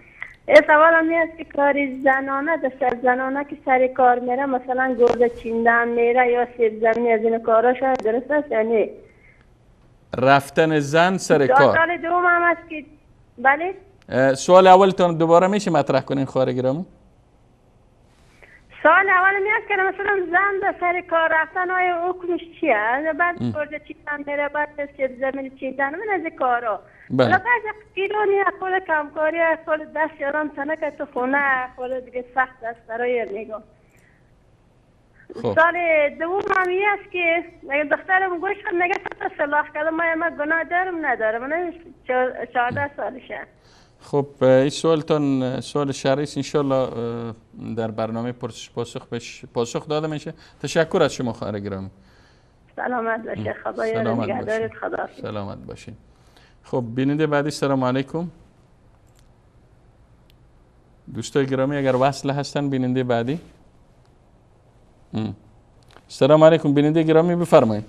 یه سوالم این است که کاری زنانه دست زنانه که سر کار میره، مثلا گرده چیندن میره یا سیب زمینی از این کارا، شاید درست است؟ یعنی رفتن زن سر کار. سوال دوم هم است که بله. سوال اولتان دوباره میشه مطرح کنین خواهر گرامی؟ سوال اول می است که مثلا زن در سر کار رفتن آیا حکمش چیه؟ بعد گرده چیدن میره، بعد سیب زمینی چیدن، من از این کارا. بله. بعضی گیرانی خود کمکاری، خود دست یاران تنک تو خونه، خود دیگه سخت است برای نگاه. سال دوم هم این است که دخترم گوش خود نگه تا سلاح کردم، ما گناه دارم ندارم، من 14 سالشه. خب این سوالتان سوال شرعی است، انشالله در برنامه پرسش پاسخ پاسخ داده میشه. تشکر از شما خواهر گرامی. سلامت باشه، خدا یار نگهدارت. خدا سلامت باشین. خب بیننده بعدی. سلام علیکم. دوستای گرامی اگر وصل هستن بیننده بعدی. سلام علیکم بیننده گرامی، بفرمایید.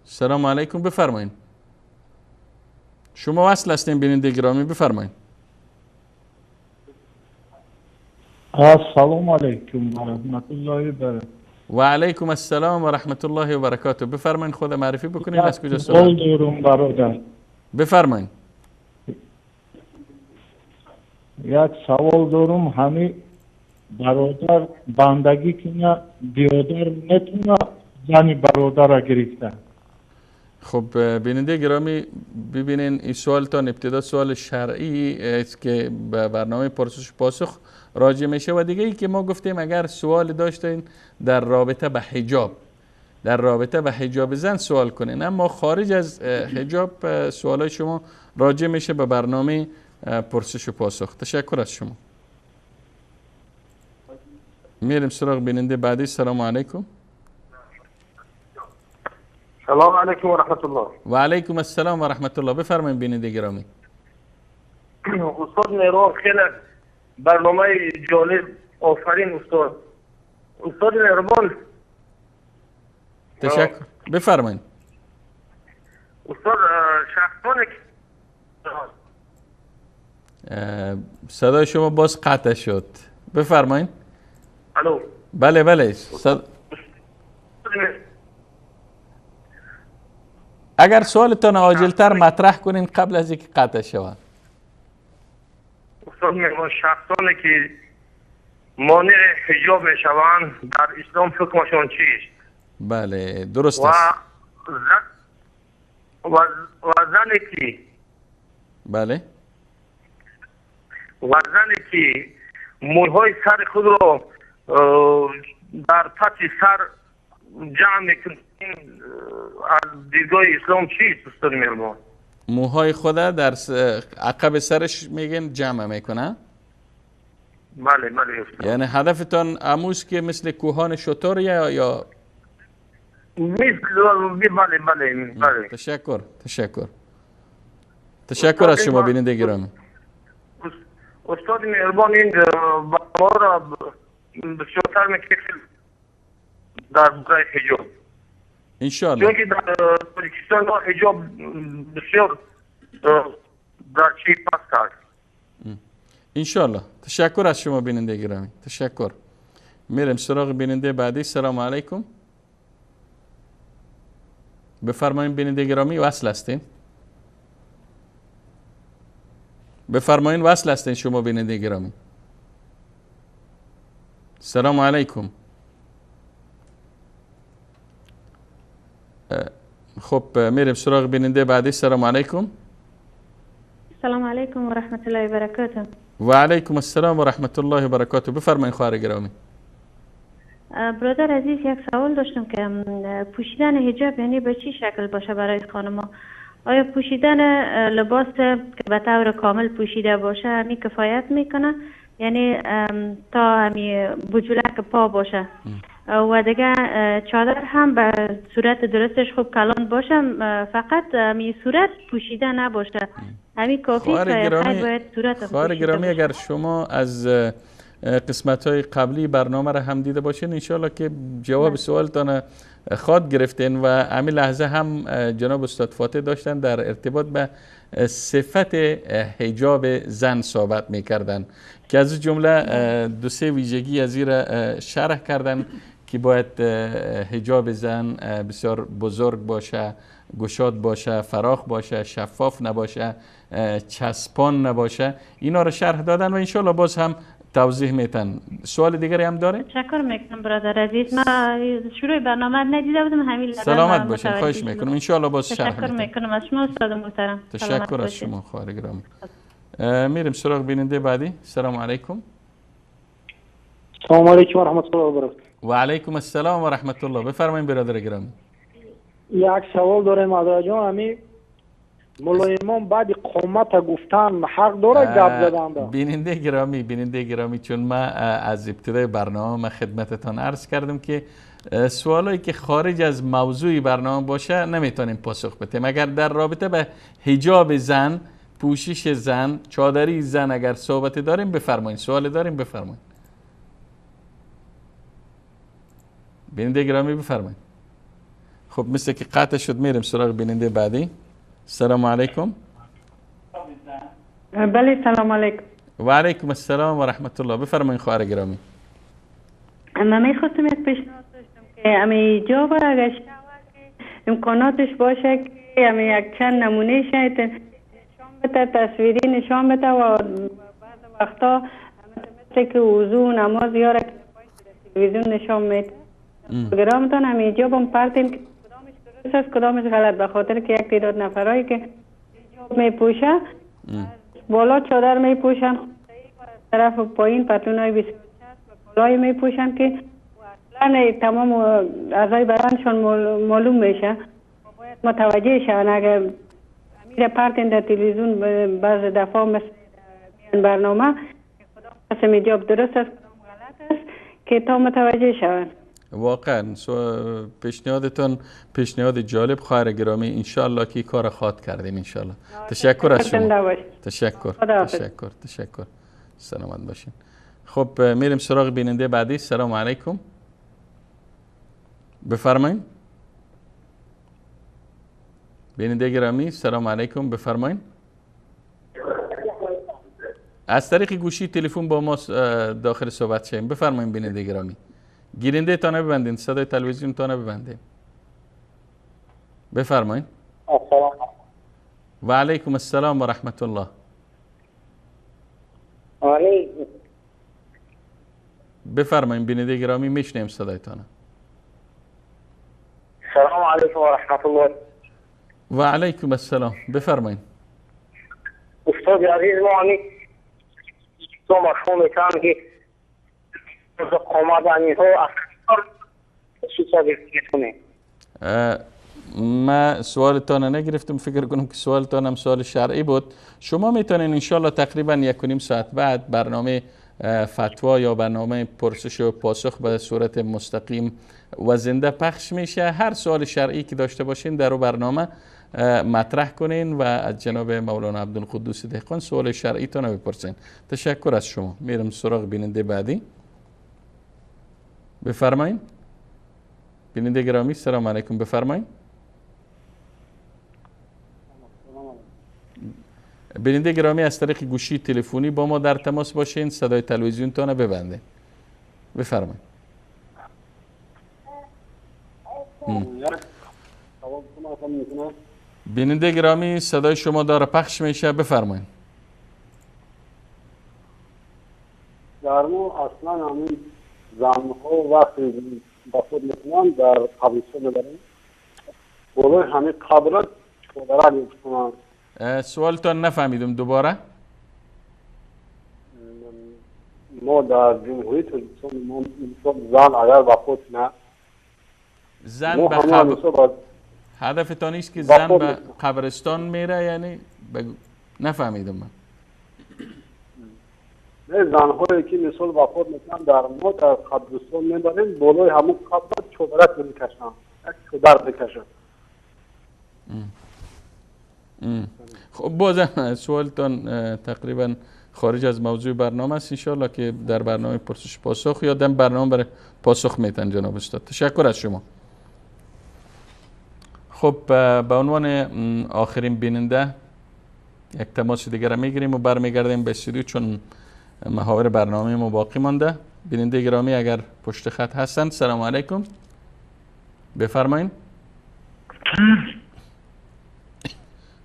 سلام علیکم، بفرمایید. شما وصل هستین بیننده گرامی، بفرمایید. السلام علیکم و رحمت الله و برکاته. و علیکم السلام و رحمت الله و برکاته. بفرمایید خود معرفی بکنید، از کجا سوال دارم برادر؟ بفرمایید. یک سوال دارم، همین برادر بندگی کنه، بیادر نتونه زنی برادر را گرفته. خب بیننده گرامی ببینین این سوالتان ابتدا سوال شرعی است که به برنامه پرسش پاسخ راجع میشه و دیگه ای که ما گفتیم اگر سوال داشتین در رابطه به حجاب، در رابطه به حجاب زن سوال کنین، اما خارج از حجاب سوالای شما راجع میشه به برنامه پرسش و پاسخ. تشکر از شما. میریم سراغ بیننده بعدی. سلام علیکم. سلام علیکم و رحمت الله. و علیکم السلام و رحمت الله. بفرمایید بیننده گرامی. استاد مهران خیلی برنامه جالب، آفرین استاد. استاد مهربان تشکر. بفرمایید. استاد شخصانی صدای شما باز قطع شد. بفرمایید. الو. بله بله. اگر سوالتان عاجل‌تر مطرح کنین قبل از اینکه قطع شود. استاد مهربان، شخصانی که مانع حجاب میشوند در اسلام حکمشان چیست؟ بله درست است. و زنی که بله و زنی که موهای سر خود را در پس سر جمع میکنه از دیدگاه اسلام چیست استاد مهربان؟ موهای خود در عقب سرش میگن جمع میکنه؟ بله بله. یعنی هدفتان اموز که مثل کوهان شتر یا مثل؟ بله بله بله. تشکر تشکر تشکر از شما بیننده گرامی. استاد مهربان این ما را بسیارتر میکنه در برای حجاب انشاءالله، چون که در تاجیکستان ما حجاب بسیار در چی پس است انشاءالله. تشکر از شما بیننده گرامی، تشکر. میریم سراغ بیننده بعدی. سلام علیکم. بفرمایید بیننده گرامی، وصل هستین؟ بفرمایید وصل هستین شما بیننده گرامی. سلام علیکم. خب میریم سراغ بیننده بعدی. سلام علیکم. سلام علیکم و رحمت الله و برکاته. و علیکم السلام و رحمت الله و برکاته. بفرمایید خواهر گرامی. برادر عزیز، یک سوال داشتم که پوشیدن حجاب یعنی به چی شکل باشه برای خانم‌ها؟ آیا پوشیدن لباس که به طور کامل پوشیده باشه همی کفایت میکنه؟ یعنی تا همی بجولک پا باشه و دیگه چادر هم به صورت درستش خوب کلان باشه، فقط همی صورت پوشیده نباشه، همی کافی که باید صورت. خواهر گرامی، اگر شما از قسمت های قبلی برنامه را هم دیده باشین انشالله که جواب سوالتان خواد گرفتین و همین لحظه هم جناب استاد فاتح داشتن در ارتباط به صفت حجاب زن صحبت میکردن که از جمله دو سه ویژگی از این را شرح کردن که باید حجاب زن بسیار بزرگ باشه، گشاد باشه، فراخ باشه، شفاف نباشه، چسبان نباشه. اینا را شرح دادن و انشالله باز هم توضیح میتن. سوال دیگری هم داره؟ تشکر میکنم برادر عزیز، من شروع برنامه ندیده بودم، همین سلامت باشین، خواهش میکنم انشالله باز شرح میتن. تشکر میکنم از شما استاد محترم. تشکر از شما خواهر گرامی. میریم سراغ بیننده بعدی. سلام علیکم. سلام علیکم و رحمت الله و برکاته. و علیکم السلام و رحمت الله. بفرمایید برادر گرامی. یک سوال داریم آقا جان، همین ملا امام بعد قامت گفتن حق داره گپ زدن؟ بیننده گرامی، چون ما از ابتدای برنامه خدمتتان عرض کردم که سوالایی که خارج از موضوع برنامه باشه نمیتونیم پاسخ بدیم. اگر در رابطه به حجاب زن، پوشش زن، چادری زن اگر صحبت داریم بفرمایید، سوال داریم بفرمایید. بیننده گرامی بفرمایید. خب مثل که قطع شد میریم سراغ بیننده بعدی. السلام علیکم. بله سلام علیکم. و علیکم السلام و رحمت الله. بفرمایید خواهر گرامی. من میخواستم یک پیشنهاد داشتم که امی حجاب اگر امکاناتش باشه که امی یک چند نمونه شاید نشان بده، تصویری نشان بده و بعض وقتا مثل که وضو و نماز یاره که تلویزیون نشان میده پروگرامتان امی حجاب هم پرتین که کدامش درست است کدامش غلط، به خاطر که یک تعداد نفرایی که حجاب میپوشه بالا چادر میپوشن، طرف پایین پتلون های بسیار چسب و کلاه میپوشن که اصلا تمام اعضای بدنشان معلوم میشه، باید متوجه شون. اگر امیر پرتین در تلویزیون بعض دفعه مثل میان برنامه کدام قسم حجاب درست است کدام غلط است که تا متوجه شون. واقعا پیشنهادتان پیشنهاد جالب خواهر گرامی، انشالله که کار خواد کردیم انشالله. تشکر از شما. تشکر تشکر تشکر. سلامت باشین. خب میریم سراغ بیننده بعدی. سلام علیکم. بفرمایید. بیننده گرامی سلام علیکم، بفرمایید. از طریق گوشی تلفن با ما داخل صحبت شیم. بفرمایید بیننده گرامی. گیرنده تا نبندین، صدای تلویزیون تا نبندین. بفرمایید. و علیکم السلام و رحمت الله. بفرمایید بیننده گرامی، میشنیم صدایتان. سلام علیکم و رحمت الله. و علیکم السلام. بفرمایید. استاد عزیز، ما همین تو مفهوم میتونم که ما سوالتان نگرفتم، فکر کنم که سوالتان هم سوال شرعی بود. شما میتونین انشالله تقریبا 1.5 ساعت بعد برنامه فتوا یا برنامه پرسش و پاسخ به صورت مستقیم و زنده پخش میشه. هر سوال شرعی که داشته باشین در برنامه مطرح کنین و از جناب مولانا عبدالقدوس دهقان سوال شرعی تان بپرسین. تشکر از شما. میرم سراغ بیننده بعدی. بفرمایید. بیننده گرامی سلام علیکم، بفرمایید. بیننده گرامی از طریق گوشی تلفنی با ما در تماس باشین، صدای تلویزیون تان ببندین. بفرمایید. بیننده گرامی صدای شما داره پخش میشه، بفرمایید. در ما اصلا همین زنها وقتی با خود میکنن در قبرستان میبرن بالای همه قبرات چادرک میکنن. سوالتان نفهمیدم، دوباره. ما در جمهوری تاجیکستان ما زن اگر وفات نه زن به هدفتان است که زن به قبرستان میره، یعنی نفهمیدم من. نه، زنهایی که مثال وفات میکنن در ما در قبرستان میبریم، بالای همون قبر چادرک میکشن، یک چادر میکشن. خب بازم سوالتان تقریبا خارج از موضوع برنامه است، انشالله که در برنامه پرسش پاسخ یا در برنامه برای پاسخ میتن جناب استاد. تشکر از شما. خب به عنوان آخرین بیننده یک تماس دیگر را میگیریم و برمیگردیم به استودیو، چون محاور برنامه ما باقی مانده. بیننده گرامی اگر پشت خط هستند، سلام علیکم، بفرمایین.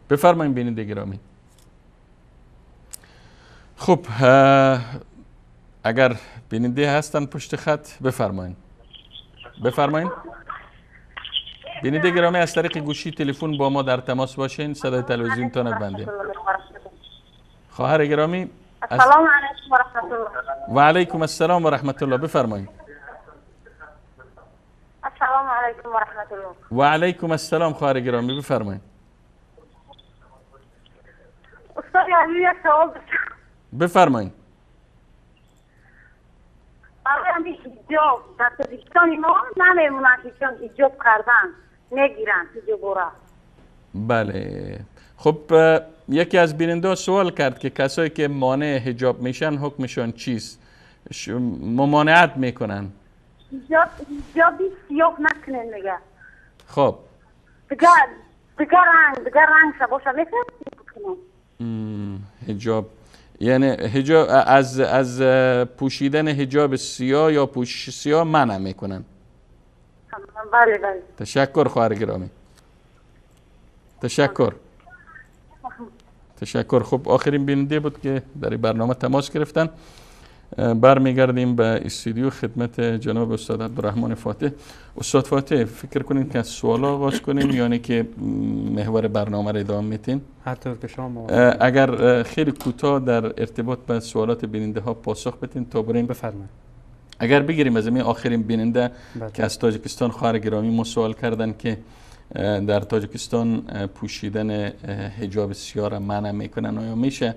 بفرمایین بیننده گرامی. خب اگر بیننده هستند پشت خط بفرمایین. بفرمایین. بیننده گرامی از طریق گوشی تلفن با ما در تماس باشین، صدای تلویزیون تان بندین. خواهر گرامی، السلام علیکم و رحمت الله. و علیکم السلام و رحمت الله، بفرمایید. السلام علیکم و رحمت الله. و علیکم السلام خواهر گرامی، بفرمایید. استاد عزیز یک سوال داشتم. بفرمایید. برای حجاب در تاجیکستان ما نمیمونن که چون حجاب کردن میگیرن حجاب را. بله. خب یکی از بیننده سوال کرد که کسایی که مانع حجاب میشن حکمشان چیست؟ ممانعت میکنن. حجاب سیاه نکنن میگه. خب دیگر رنگ باشه میکنن. حجاب یعنی حجاب از پوشیدن حجاب سیاه یا پوشش سیاه منع میکنن. بله بله. تشکر خواهر گرامی. تشکر. تشکر. خب آخرین بیننده بود که در این برنامه تماس گرفتن. برمیگردیم به استودیو خدمت جناب استاد عبدالرحمن فاتح. استاد فاتح، فکر کنید که از سوال آغاز کنیم یعنی که محور برنامه را ادامه میتین؟ هر طور که شما اگر خیلی کوتاه در ارتباط به سوالات بیننده ها پاسخ بدین تا بریم. بفرمایید. اگر بگیریم از این آخرین بیننده که از تاجیکستان خواهر گرامی ما سوال کردن که در تاجیکستان پوشیدن حجاب سیاه را منع میکنن، آیا میشه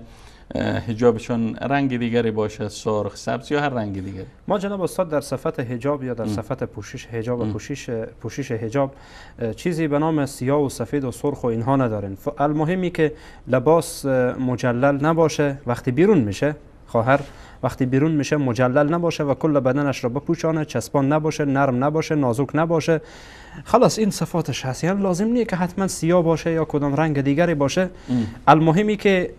حجابشان رنگ دیگری باشه، سرخ، سبز یا هر رنگ دیگری؟ ما جناب استاد در صفت حجاب یا در صفت پوشش حجاب و پوشش حجاب چیزی به نام سیاه و سفید و سرخ و اینها نداریم. المهمی که لباس مجلل نباشه وقتی بیرون میشه، خواهر وقتی بیرون میشه مجلل نباشه و کل بدنش را بپوشانه، چسبان نباشه، نرم نباشه، نازک نباشه. خلاص این صفاتش هست، یعنی لازم نیست که حتما سیاه باشه یا کدام رنگ دیگری باشه. المهمی که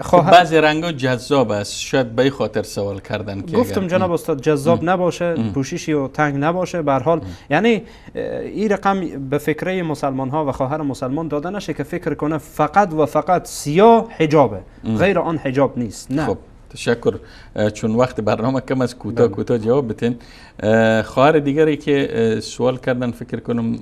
خواهر بعضی رنگ‌ها جذاب است، شاید به خاطر سوال کردن که گفتم جناب استاد جذاب نباشه، پوششی و تنگ نباشه. به هر حال یعنی این رقم به فکره مسلمان ها و خواهر مسلمان داده نشه که فکر کنه فقط و فقط سیاه حجابه، غیر آن حجاب نیست. نه. خب تشکر، چون وقت برنامه کم از کوتاه کوتاه جواب بتین. خواهر دیگری که سوال کردن فکر کنم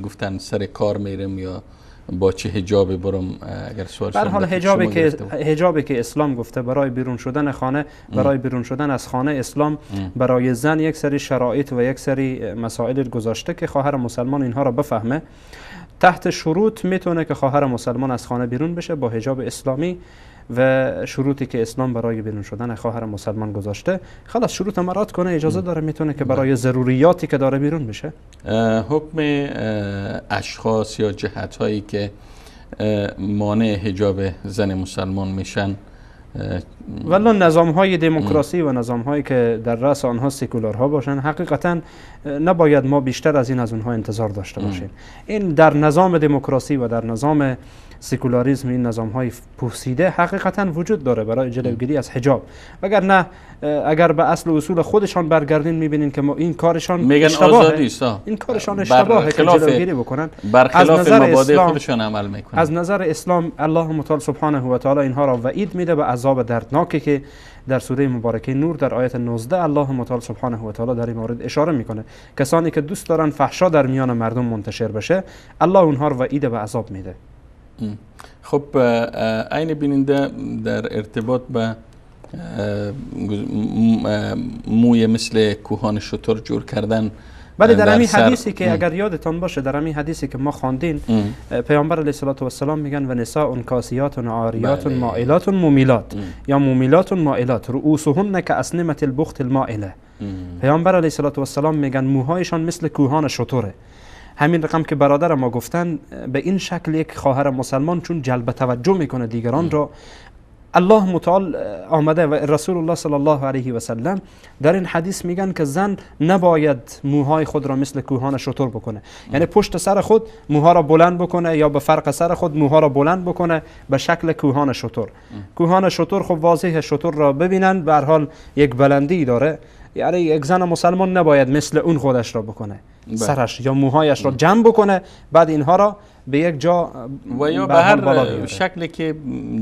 گفتن سر کار میرم یا با چه حجابی برم، اگر سوال به هر حال حجابی که اسلام گفته برای بیرون شدن خانه، برای بیرون شدن از خانه اسلام برای زن یک سری شرایط و یک سری مسائل گذاشته که خواهر مسلمان اینها را بفهمه. تحت شروط میتونه که خواهر مسلمان از خانه بیرون بشه با حجاب اسلامی و شروطی که اسلام برای بیرون شدن خواهر مسلمان گذاشته. خلاص شروط مراد کنه، اجازه داره، میتونه که برای ضروریاتی که داره بیرون بشه. حکم اشخاص یا جهت هایی که مانع حجاب زن مسلمان میشن؟ والا نظام های دموکراسی و نظام هایی که در رأس آنها سکولارها باشن، حقیقتا نباید ما بیشتر از این از اونها انتظار داشته باشیم. این در نظام دموکراسی و در نظام سکولاریسم، این نظام های پوسیده حقیقتا وجود داره برای جلوگیری از حجاب. وگرنه اگر به اصل و اصول خودشان برگردین میبینین که ما این کارشان اشتباهه، این کارشان اشتباهه که جلوگیری بکنن، برخلاف مبادئ خودشان عمل میکنن. از نظر اسلام الله متعال سبحانه و تعالی اینها را وعید میده به عذاب دردناکی که در سوره مبارکه نور در آیت 19 الله متعال سبحانه و تعالی در این مورد اشاره میکنه. کسانی که دوست دارن فحشا در میان مردم منتشر بشه، الله اونها را وعید به عذاب میده. خب عین بیننده در ارتباط به موی مثل کوهان شتر جور کردن. بله، در همین حدیثی که اگر یادتان باشه، در همین حدیثی که ما خواندیم پیامبر علیه الصلاة والسلام میگن و نساء کاسیات عاریات مائلات ممیلات یا ممیلات مائلات رؤوسهن كأسنمة البخت المائله. پیامبر علیه الصلاة والسلام میگن موهایشان مثل کوهان شتره. همین رقم که برادر ما گفتن، به این شکل یک خواهر مسلمان چون جلب توجه میکنه دیگران را، الله متعال آمده و رسول الله صلی الله علیه و سلم در این حدیث میگن که زن نباید موهای خود را مثل کوهان شتر بکنه، یعنی پشت سر خود موها را بلند بکنه یا به فرق سر خود موها را بلند بکنه به شکل کوهان شتر. کوهان شتر خب واضحه، شتر را ببینن به هر حال یک بلندی داره، یعنی یک زن مسلمان نباید مثل اون خودش را بکنه، سرش یا موهایش را جمع بکنه، بعد اینها را به یک جا و یا به هر شکلی که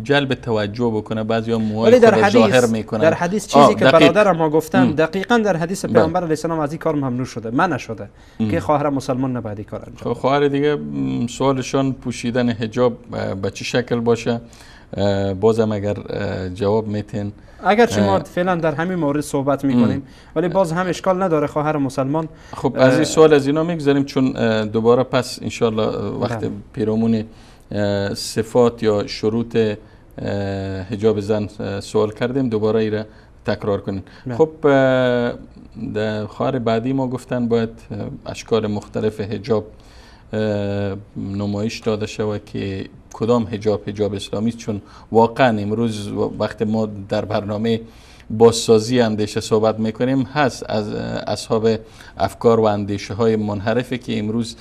جلب توجه بکنه. بعضی ها موهای خود ظاهر میکنن. در حدیث چیزی که برادر ما گفتن دقیقاً در حدیث پیامبر علیه السلام از این کار ممنوع شده، منع شده که خواهر مسلمان نباید این کار انجام. خواهر دیگه سوالشان پوشیدن حجاب به چه شکل باشه، بازم اگر جواب میتین. اگرچه ما فعلا در همین مورد صحبت میکنیم ولی باز هم اشکال نداره خواهر مسلمان. خب از این سوال از اینا میگذاریم چون دوباره پس انشالله وقت پیرامون صفات یا شروط حجاب زن سوال کردیم دوباره ایره تکرار کنیم. خب در خواهر بعدی ما گفتن باید اشکال مختلف حجاب نمایش داده شود که کدام حجاب حجاب اسلامی است، چون واقعا امروز وقت ما در برنامه بازسازی اندیشه صحبت میکنیم هست از اصحاب افکار و اندیشه های منحرفه که امروز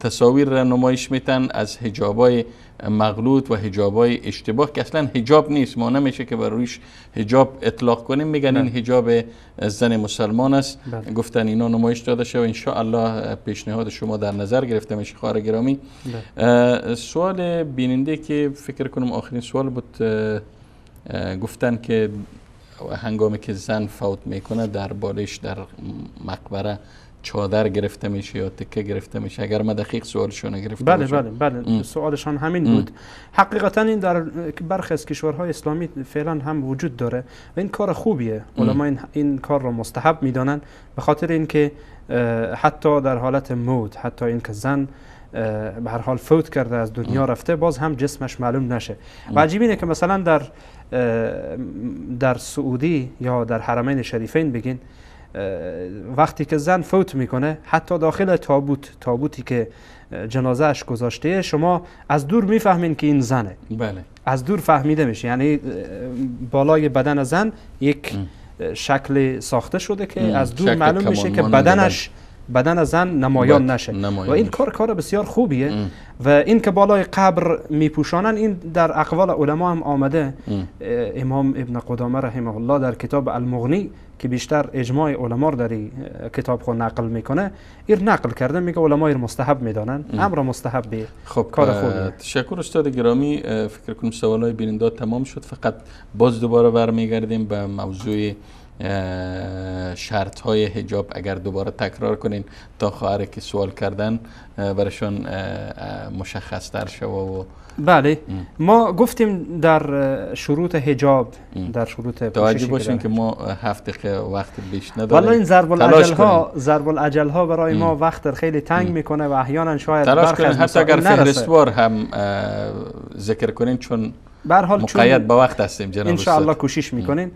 تصاویر را نمایش میتن از حجابای مغلوط و حجابای اشتباه که اصلا حجاب نیست، ما نمیشه که بر رویش حجاب اطلاق کنیم، میگن این حجاب زن مسلمان است. گفتن اینا نمایش داده شد و انشاءالله پیشنهاد شما در نظر گرفته میشه خواهر گرامی. سوال بیننده که فکر کنم آخرین سوال بود، گفتن که هنگامی که زن فوت میکنه در بالش در مقبره چادر گرفته میشه یا تکه گرفته میشه؟ اگر ما دقیق سوالشون گرفته بله بله بله سوالشان همین بود. حقیقتا این در برخی از کشورهای اسلامی فعلا هم وجود داره و این کار خوبیه. علما این کار را مستحب میدانن به خاطر اینکه حتی در حالت موت، حتی اینکه زن به هر حال فوت کرده از دنیا رفته، باز هم جسمش معلوم نشه. و عجیب اینه که مثلا در سعودی یا در حرمین شریفین بگین وقتی که زن فوت میکنه حتی داخل تابوتی که جنازهش گذاشته شما از دور میفهمین که این زنه. بله. از دور فهمیده میشه، یعنی بالای بدن زن یک شکل ساخته شده که از دور معلوم میشه که بدن زن نمایان نشه. و این کار بسیار خوبیه. و این که بالای قبر میپوشانن این در اقوال علما هم آمده. امام ابن قدامه رحمه الله در کتاب المغنی که بیشتر اجماع علما رو در کتاب خود نقل میکنه، این نقل کرده، میگه علما این مستحب میدانن، امر مستحب به. خب کار خوبیه. تشکر استاد گرامی. فکر کنم سوالای بیننده تمام شد. فقط باز دوباره برمیگردیم به موضوع شرط های حجاب، اگر دوباره تکرار کنین تا خواهر که سوال کردن برشان مشخص تر شوه. و بله ما گفتیم در شروط حجاب، در شروط توجه باشین که ما 7 دقیقه وقت بیش نداریم. والله این ضرب العجل ها برای ما وقت خیلی تنگ میکنه و احیانا شاید تلاش کنین حتی اگر فهرستوار هم ذکر کنین، چون مقید به وقت هستیم جناب استاد. انشاءالله کوشش میکنین.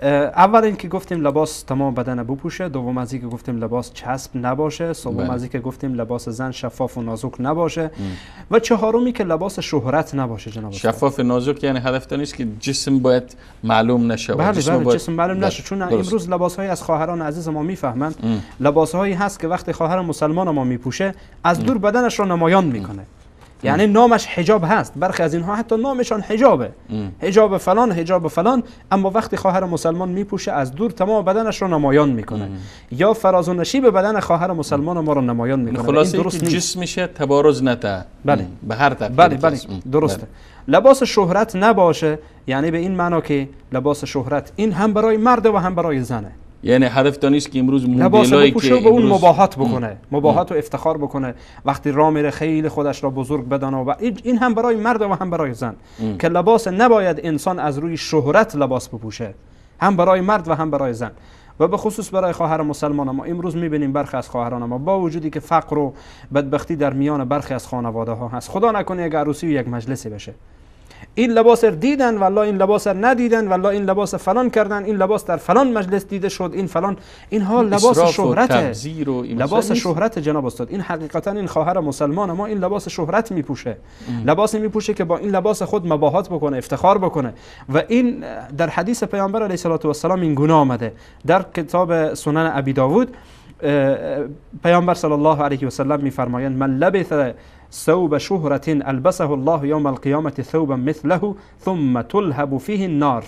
اول اینکه گفتیم لباس تمام بدن بپوشه، دوم از اینکه گفتیم لباس چسب نباشه، سوم از اینکه گفتیم لباس زن شفاف و نازک نباشه، و چهارمی که لباس شهرت نباشه جناب استاد. شفاف نازک یعنی هدف نیست که جسم باید معلوم نشه. بله جسم, باید جسم معلوم نشه، چون امروز لباس های از خواهران عزیز ما میفهمند، لباس هایی هست که وقتی خواهر مسلمان ما میپوشه از دور بدنش را نمایان میکنه. یعنی نامش حجاب هست، برخی از اینها حتی نامشان حجابه، حجاب فلان حجاب فلان، اما وقتی خواهر مسلمان میپوشه از دور تمام بدنش رو نمایان میکنه، یا فراز و نشیب بدن خواهر مسلمان ما رو نمایان میکنه. خلاصه این درست نیست. جسم میشه تبارز نته. بله به هر تقدیر. بله بله درسته. لباس شهرت نباشه، یعنی به این معنا که لباس شهرت این هم برای مرد و هم برای زنه. یعنی هدف نیست که امروز لباس بپوشه و به اون مباهات بکنه، مباهات و افتخار بکنه، وقتی راه میره خیلی خودش را بزرگ بدانه. و این هم برای مرد و هم برای زن که لباس نباید انسان از روی شهرت لباس بپوشه، هم برای مرد و هم برای زن و به خصوص برای خواهر مسلمان ما. امروز میبینیم برخی از خواهران ما با وجودی که فقر و بدبختی در میان برخی از خانواده ها هست، خدا نکنه یک عروسی و یک مجلسی بشه، این لباس رو دیدن والله این لباس رو ندیدن، والله این لباس فلان کردن، این لباس در فلان مجلس دیده شد، این فلان، اینها لباس شهرته، لباس شهرت جناب استاد. این حقیقتا این خواهر مسلمان ما این لباس شهرت میپوشه، لباسی میپوشه که با این لباس خود مباهات بکنه، افتخار بکنه. و این در حدیث پیامبر علیه الصلاة والسلام این گونه آمده در کتاب سنن ابی داود. پیامبر صلی الله علیه و سلم میفرمایند من لبث ثوب شهرة البسه الله یوم القیامة ثوبا مثله ثم تلهب فیه النار.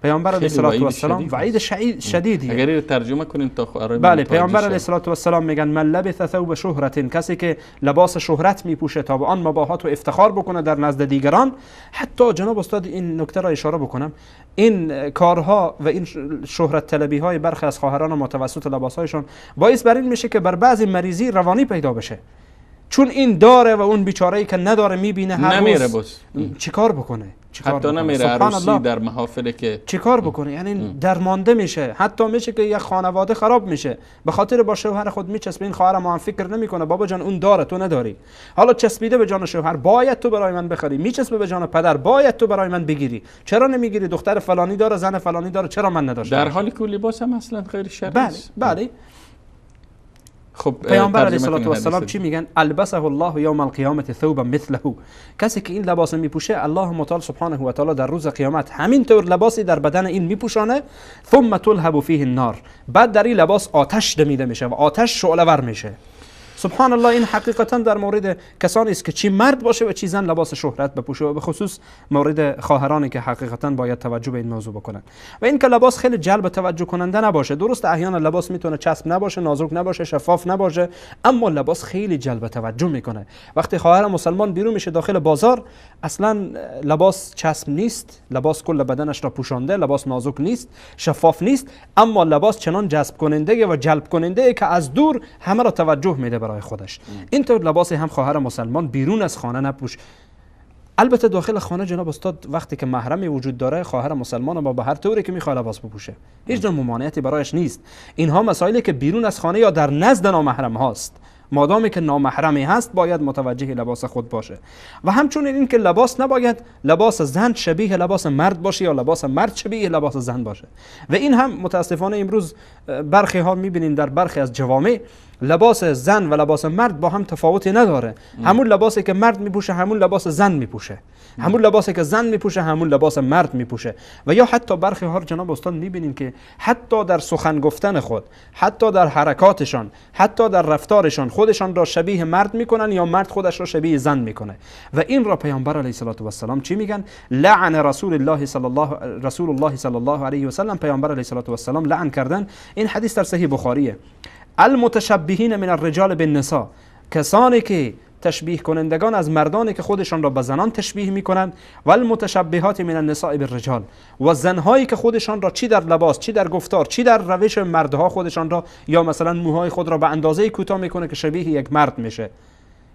پیامبر علیه الصلاة والسلام وعید شدیدی. اگر ترجمه کنیم تا بله، پیامبر علیه الصلاة والسلام میگن من لبث ثوب شهرة، کسی که لباس شهرت میپوشه تا به آن مباهات و افتخار بکنه در نزد دیگران. حتی جناب استاد این نکته را اشاره بکنم، این کارها و این شهرت طلبی های برخی از خواهران ما توسط لباسهایشان باعث بر این میشه که بر بعضی مریضی روانی پیدا بشه، چون این داره و اون بیچاره‌ای که نداره میبینه هر روز چیکار بکنه، حتی نمیره عروسی در محافل که چیکار بکنه، یعنی درمانده میشه، حتی میشه که یک خانواده خراب میشه به خاطر با شوهر خود میچسبه. این خواهر ما هم فکر نمیکنه بابا جان اون داره تو نداری، حالا چسبیده به جان شوهر باید تو برای من بخری، میچسبه به جان پدر باید تو برای من بگیری، چرا نمیگیری؟ دختر فلانی داره، زن فلانی داره، چرا من نداشتم؟ در حالی که لباس هم اصلا غیر شرعی است. بله بله. خب پیامبر علیه الصلاة والسلام چی میگن؟ البسه الله یوم القیامة ثوبا مثله. کسی که این لباس میپوشه الله متعال سبحانه و تعالی در روز قیامت همینطور لباسی در بدن این میپوشانه، ثم تلهب فیه النار، بعد در این لباس آتش دمیده میشه و آتش شعله ور میشه. سبحان الله. این حقیقتا در مورد کسانی است که چی مرد باشه و چی زن لباس شهرت بپوشه، و به خصوص مورد خواهرانی که حقیقتا باید توجه به این موضوع بکنن. و این که لباس خیلی جلب توجه کننده نباشه، درست احیانا لباس میتونه چسب نباشه، نازک نباشه، شفاف نباشه، اما لباس خیلی جلب توجه میکنه. وقتی خواهر مسلمان بیرون میشه داخل بازار، اصلا لباس چسب نیست، لباس کل بدنش را پوشانده، لباس نازک نیست، شفاف نیست، اما لباس چنان جذب کننده و جلب کننده که از دور همه را توجه میده برای خودش. اینطور لباس هم خواهر مسلمان بیرون از خانه نپوش. البته داخل خانه جناب استاد وقتی که محرمی وجود داره، خواهر مسلمان با به هر طوری که میخواد لباس بپوشه، هیچ نوع ممانعتی برایش نیست. اینها مسائلی که بیرون از خانه یا در نزد نامحرم هاست، مادامی که نامحرمی هست باید متوجه لباس خود باشه. و همچنین این که لباس نباید لباس زن شبیه لباس مرد باشه یا لباس مرد شبیه لباس زن باشه. و این هم متاسفانه امروز برخی ها میبینیم در برخی از جوامع لباس زن و لباس مرد با هم تفاوتی نداره. همون لباسی که مرد میپوشه همون لباس زن میپوشه، همون لباسی که زن میپوشه همون لباس مرد میپوشه. و یا حتی برخی ها جناب استاد میبینیم که حتی در سخن گفتن خود، حتی در حرکاتشان، حتی در رفتارشان خودشان را شبیه مرد میکنن یا مرد خودش را شبیه زن میکنه. و این را پیامبر علیه الصلاة والسلام چی میگن؟ لعن رسول الله صلی الله علیه و سلم، پیامبر علیه الصلاة والسلام لعن کردن. این حدیث در صحیح بخاریه. المتشبهین من الرجال بالنساء، کسانی که تشبیه کنندگان از مردانی که خودشان را به زنان تشبیه میکنند، و المتشبهات من النساء بالرجال، و زنهایی که خودشان را چی در لباس، چی در گفتار، چی در روش مردها خودشان را، یا مثلا موهای خود را به اندازه کوتاه میکنه که شبیه یک مرد میشه،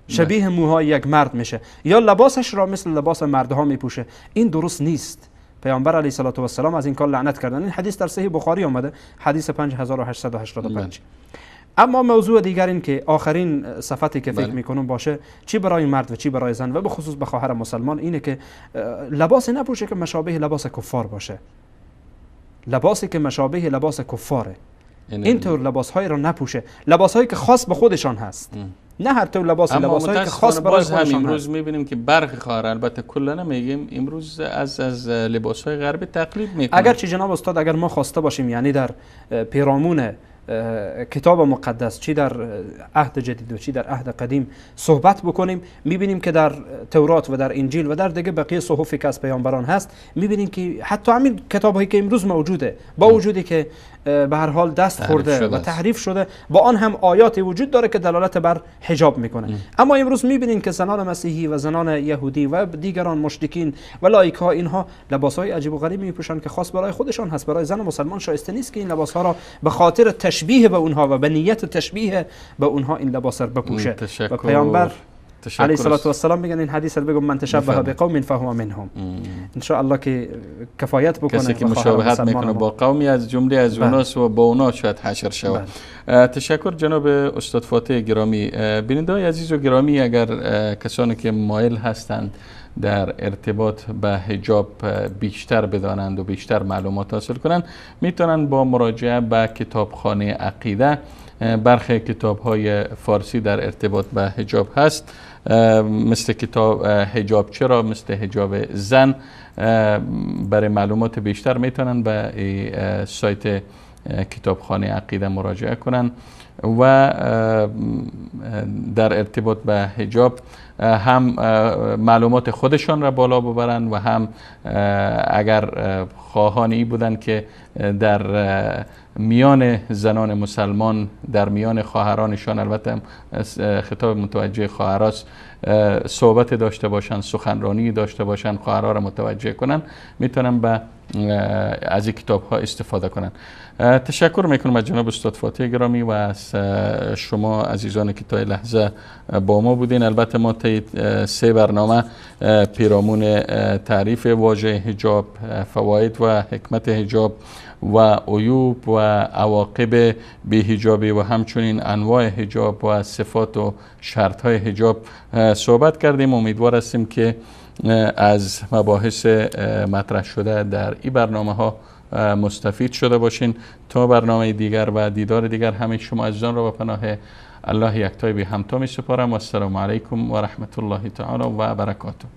شبیه موهای یک مرد میشه، یا لباسش را مثل لباس مردها میپوشه، این درست نیست. پیامبر علیه الصلاة والسلام از این کار لعنت کردن. این حدیث در صحیح بخاری آمده، حدیث 5885. اما موضوع دیگر این که آخرین صفتی که فکر میکنم باشه چی برای مرد و چی برای زن و به خصوص به خواهر مسلمان اینه که لباسی نپوشه که مشابه لباس کفار باشه، لباسی که مشابه لباس کفاره، اینطور لباسهایی را نپوشه، لباسهایی که خاص به خودشان هست، نه هر طور لباس، لباسهایی که خاص برای خودشان هست. امروز میبینیم که برخی خواهر، البته کلا نمیگیم، امروز از لباسهای غربی تقلید میکنن. اگرچه جناب استاد اگر ما خواسته باشیم یعنی در پیرامون کتاب مقدس چی در عهد جدید و چی در عهد قدیم صحبت بکنیم، میبینیم که در تورات و در انجیل و در دیگه بقیه صحفی که از پیامبران هست، میبینیم که حتی همین کتاب‌هایی که امروز موجوده، با وجودی که به هر حال دست خورده و تحریف شده، با آن هم آیاتی وجود داره که دلالت بر حجاب میکنه. اما امروز میبینیم که زنان مسیحی و زنان یهودی و دیگران مشرکین و لایک ها، اینها لباس های عجیب و غریب میپوشن که خاص برای خودشان هست، برای زن مسلمان شایسته نیست که این لباس ها را به خاطر تشبیه به اونها و به نیت تشبیه به اونها این لباس را بپوشه. و پیامبر علیه الصلاة والسلام میگن این حدیث رو بگم من تشبه بقوم فهو منهم، ان شاء الله که کفایت بکنه کسی که مشابهت میکنه با قومی از جمله از اوناست و با اونا شاید حشر شود. تشکر جناب استاد فاتح گرامی. بیننده‌های عزیز و گرامی، اگر کسانی که مایل هستند در ارتباط به حجاب بیشتر بدانند و بیشتر معلومات حاصل کنند، میتونند با مراجعه به کتابخانه عقیده، برخی کتاب‌های فارسی در ارتباط به حجاب هست، مثل کتاب حجاب چرا، مثل حجاب زن، برای معلومات بیشتر میتونن به سایت کتابخانه عقیده مراجعه کنن و در ارتباط به حجاب هم معلومات خودشان را بالا ببرن و هم اگر خواهان ای بودن که در میان زنان مسلمان، در میان خواهرانشان، البته خطاب متوجه خواهراست، صحبت داشته باشن، سخنرانی داشته باشن، خواهرها را متوجه کنن، میتونن به از این کتاب ها استفاده کنن. تشکر میکنم از جناب استاد فاتح گرامی و از شما عزیزان که تا لحظه با ما بودین. البته ما طی 3 برنامه پیرامون تعریف واژه حجاب، فواید و حکمت حجاب و عیوب و عواقب بی‌حجابی و همچنین انواع حجاب و صفات و شرط‌های حجاب صحبت کردیم. امیدوار هستیم که از مباحث مطرح شده در این برنامه ها مستفید شده باشین. تا برنامه دیگر و دیدار دیگر، همه شما عزیزان را به پناه الله یکتای بی همتا می سپارم و السلام علیکم و رحمت الله تعالی و برکاته.